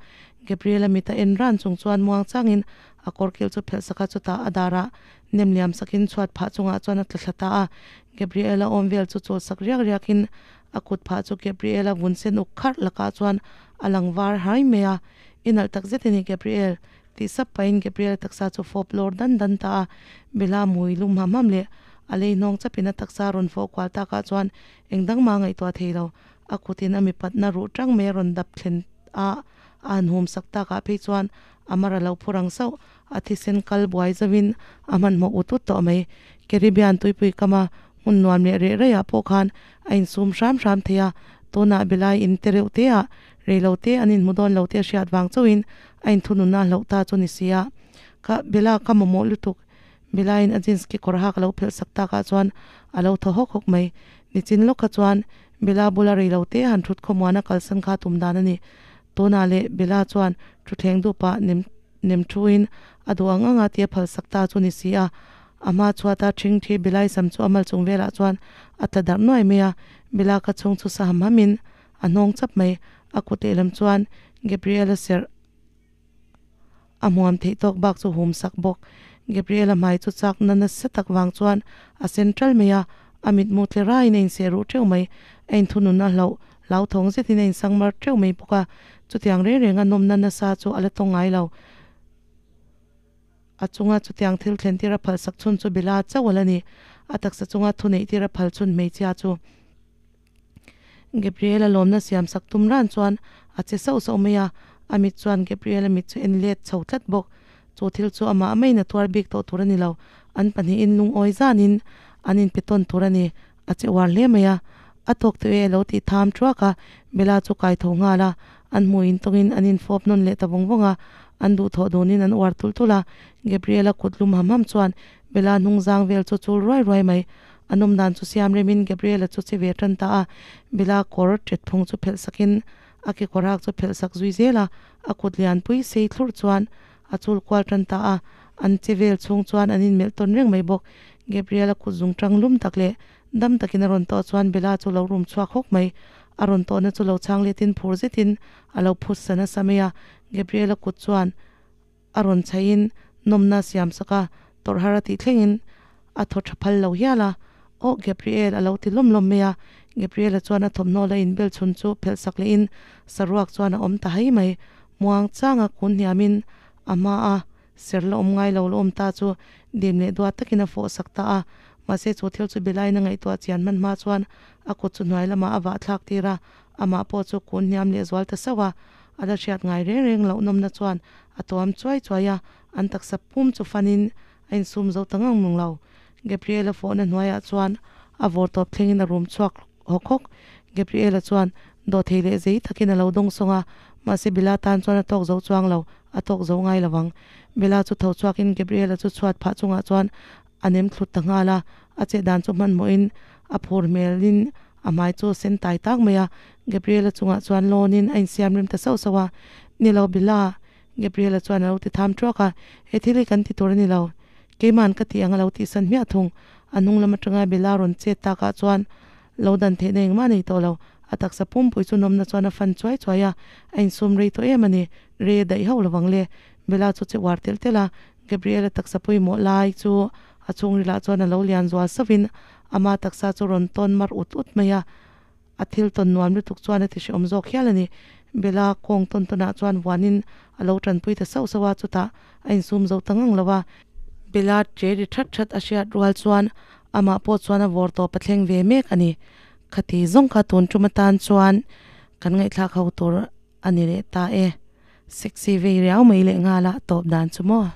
Gabriel-a mit a en ran chung chuan muang changin a kawr kilh chu phelhsak a, chutah a darah nem liam sakin chhuat phah chungah chuan a tla thla ta a. Gabriel-a awm vel chu chulsak riak riakin A kut phah chu Gabriel-a vun sen uk kharh lakah chuan a lang var hai mai a, I nalh tak zet a ni Gabriel, tih sap pahin Gabriel-a taksa chu fawp lawr dan dan ta a, Bella mui lum ham ham leh a lei hnawng chapin a taksa rawn fawh kual takah chuan eng dang mah a ngaihtuah thei lo, a kutin a mipatna ruh tang mai a rawn dap thlen a, a han hum sak takah phei chuan a mar a lo phu rang sauh, a thisen kal buai zauhin a hmanhmawh ut ut tawh mai. Caribbean tuipui kama hmun nuam leh reh raiah pawh khan a insum hram hram thei a, tunah Belai in te reuh te ah rei lo te an inhmu dawn lo te a hriat vang chauhin a inthunun a hlauh ta chu ni si a. Ka Bella ka mamawh lutuk. Belaiin a jeans kekawr hak a lo phelh sak takah chuan a lo thaw hawk hawk mai. Nichin lawk kha chuan Bella bula rei lo te han thut khawmuan a kalsan kha tum dan a ni. Tunah leh Bella chuan thutthleng dupa nem Nem thuin a duh ang ang a tia phal sak ta chu ni si a, a hma chhuata ṭhing ṭhi Bilai sam chu a mal chung velah chuan a tla darh nuai mai a, Bila ka chhung chu sa ham hamin a hnawng chap mai, a kut lehlam chuan Gabriel-a serh a hmuam theih tawk bak chu hum sak bawk. Gabriel-a hmai chu chakna nasa tak vang chuan a sen ṭal mai a, a mitmu tle raiin a inseh ruh ṭeuh mai, a inthunun a hlauh Hlauthawng zetin a insang mar teuh mai bawk a, chutiang reng renga nawmna nasa chu a la tawng ngai lo. A chunga chutiang thil thlen tir a phalsak chhun chu Bela chauh a la ni. A taksa chunga thuneih tir a phal chhun hmeichhia chu Gabriel-a lawmna siamsak tum ran chuan a che sauh sauh mai a, a mit chuan Gabriel-a mit chu en let chho tlat bawk. Chu thil chu amah maiin a tuar bik tawh tur a ni lo. An pahnihin lungawi zanin an inpe tawn tur a ni. A che uar hle mai a, a tawk tawh e a lo ti tham thuak a, Bella chu kai tho nghal a, an hmuh in tawngin an infawp nawn leh ta vawng vawng a, an duhthawh dunin an uar tulh tulh a, Gabriela kut lum ham ham chuan Bella hnung zang vel chu chul ruai ruai mai, a nawm dan chu siam remin Gabriela chu che ve tan ta a, Bella kawr ṭet phung chu phelh sakin a kekawr hak chu phelh sak zui zel a, a kut lianpui sei thlurh chuan a chul kual tan ta a, an che vel chhung chuan an inmelh tawn reng mai bawk. Gabriel-a kut zung tang lum tak leh dam takin a rawn tawh chuan Bella chu lo rum chhuak hawk mai. A rawn tawhna chu lo chhang letin phur zetin a lo phut sa nasa mai a, Gabriel-a kut chuan a rawn chhaihin nawmna a siam sak a, tawrh har a tih thlengin a thaw tha phal lo hial a. Aw Gabriel a lo ti lawm lawm mai a, Gabriel-a chuan a thawmhnaw la inbel chhun chu phelh sak lehin saruak chuan a awm ta hai mai. Muang changa kun hniamin a hma a ser la awm ngai lo la awm ta chu dim leh duat takin a fawh sak ta a. Mahse chu thil chu Belain a ngaihtuah chian hman hma chuan a kut chu hnuai lamah a vah thlak tir a, amah pawh chu kun hniam leh zual ta sauh a. A la hriat ngai reng reng loh nawmna chuan a tuam chuai chuai a, an taksa pum chu fanin a insum zo ta ngang mung lo. Gabriel-a fawhna hnuaiah chuan a vawr tawp thlengin a rum chhuak hawk hawk. Gabriel-a chuan dawhthei leh zei takin a lo dawng sawng a, mahse Bella tan chuan a tawk zo chuang lo, a tawk zo ngai lo vang. Bella chu tho chhuakin Gabriel-a chu chhuat phah chungah chuan a nem thlut ta nghal a, a chet dan chu hmanhmawhin a phur hmelin a hmai chu a sen tai tak mai a. Gabriel-a chungah chuan lawnin a insiam rem ta sauh sauh a, Ni lo Bella, Gabriel-a chuan a lo ti tham thuak a, He thil hi kan ti tur a ni lo. Keima'n ka tih ang a lo tihsan hmiah thung. A hnung lam atanga Bella rawn chet takah chuan lo dan theihna engmah a nei tawh lo. A taksa pumpui chu nawmna chuan a fan chuai chuai a, a insum rei tawh em a ni. Rei a daih hauh lovang le. Bella chu che uar telh telh a, Gabriel-a taksa pawimawh lai chu a chhungrilah chuan a lo lian zual sauhin ama taksa chu rawn tawn mar ut ut mai a. A thil tawn nuam lutuk chuan a ti hrehawm zawk hial a ni. Bella kawng tawn tawnah chuan vuanin a lo tanpui ta sauh sauh a, chutah a insum zo ta ngang lo a. Bella che ri that that a hriat rual chuan amah pawh chuan a vawr tawp a thleng ve mek a ni. Khati zawng kha tun tum atan chuan kan ngaihthlak ho tur a ni leh ta e. Sexy vei riau mai leh nghal a tawp dan chu maw.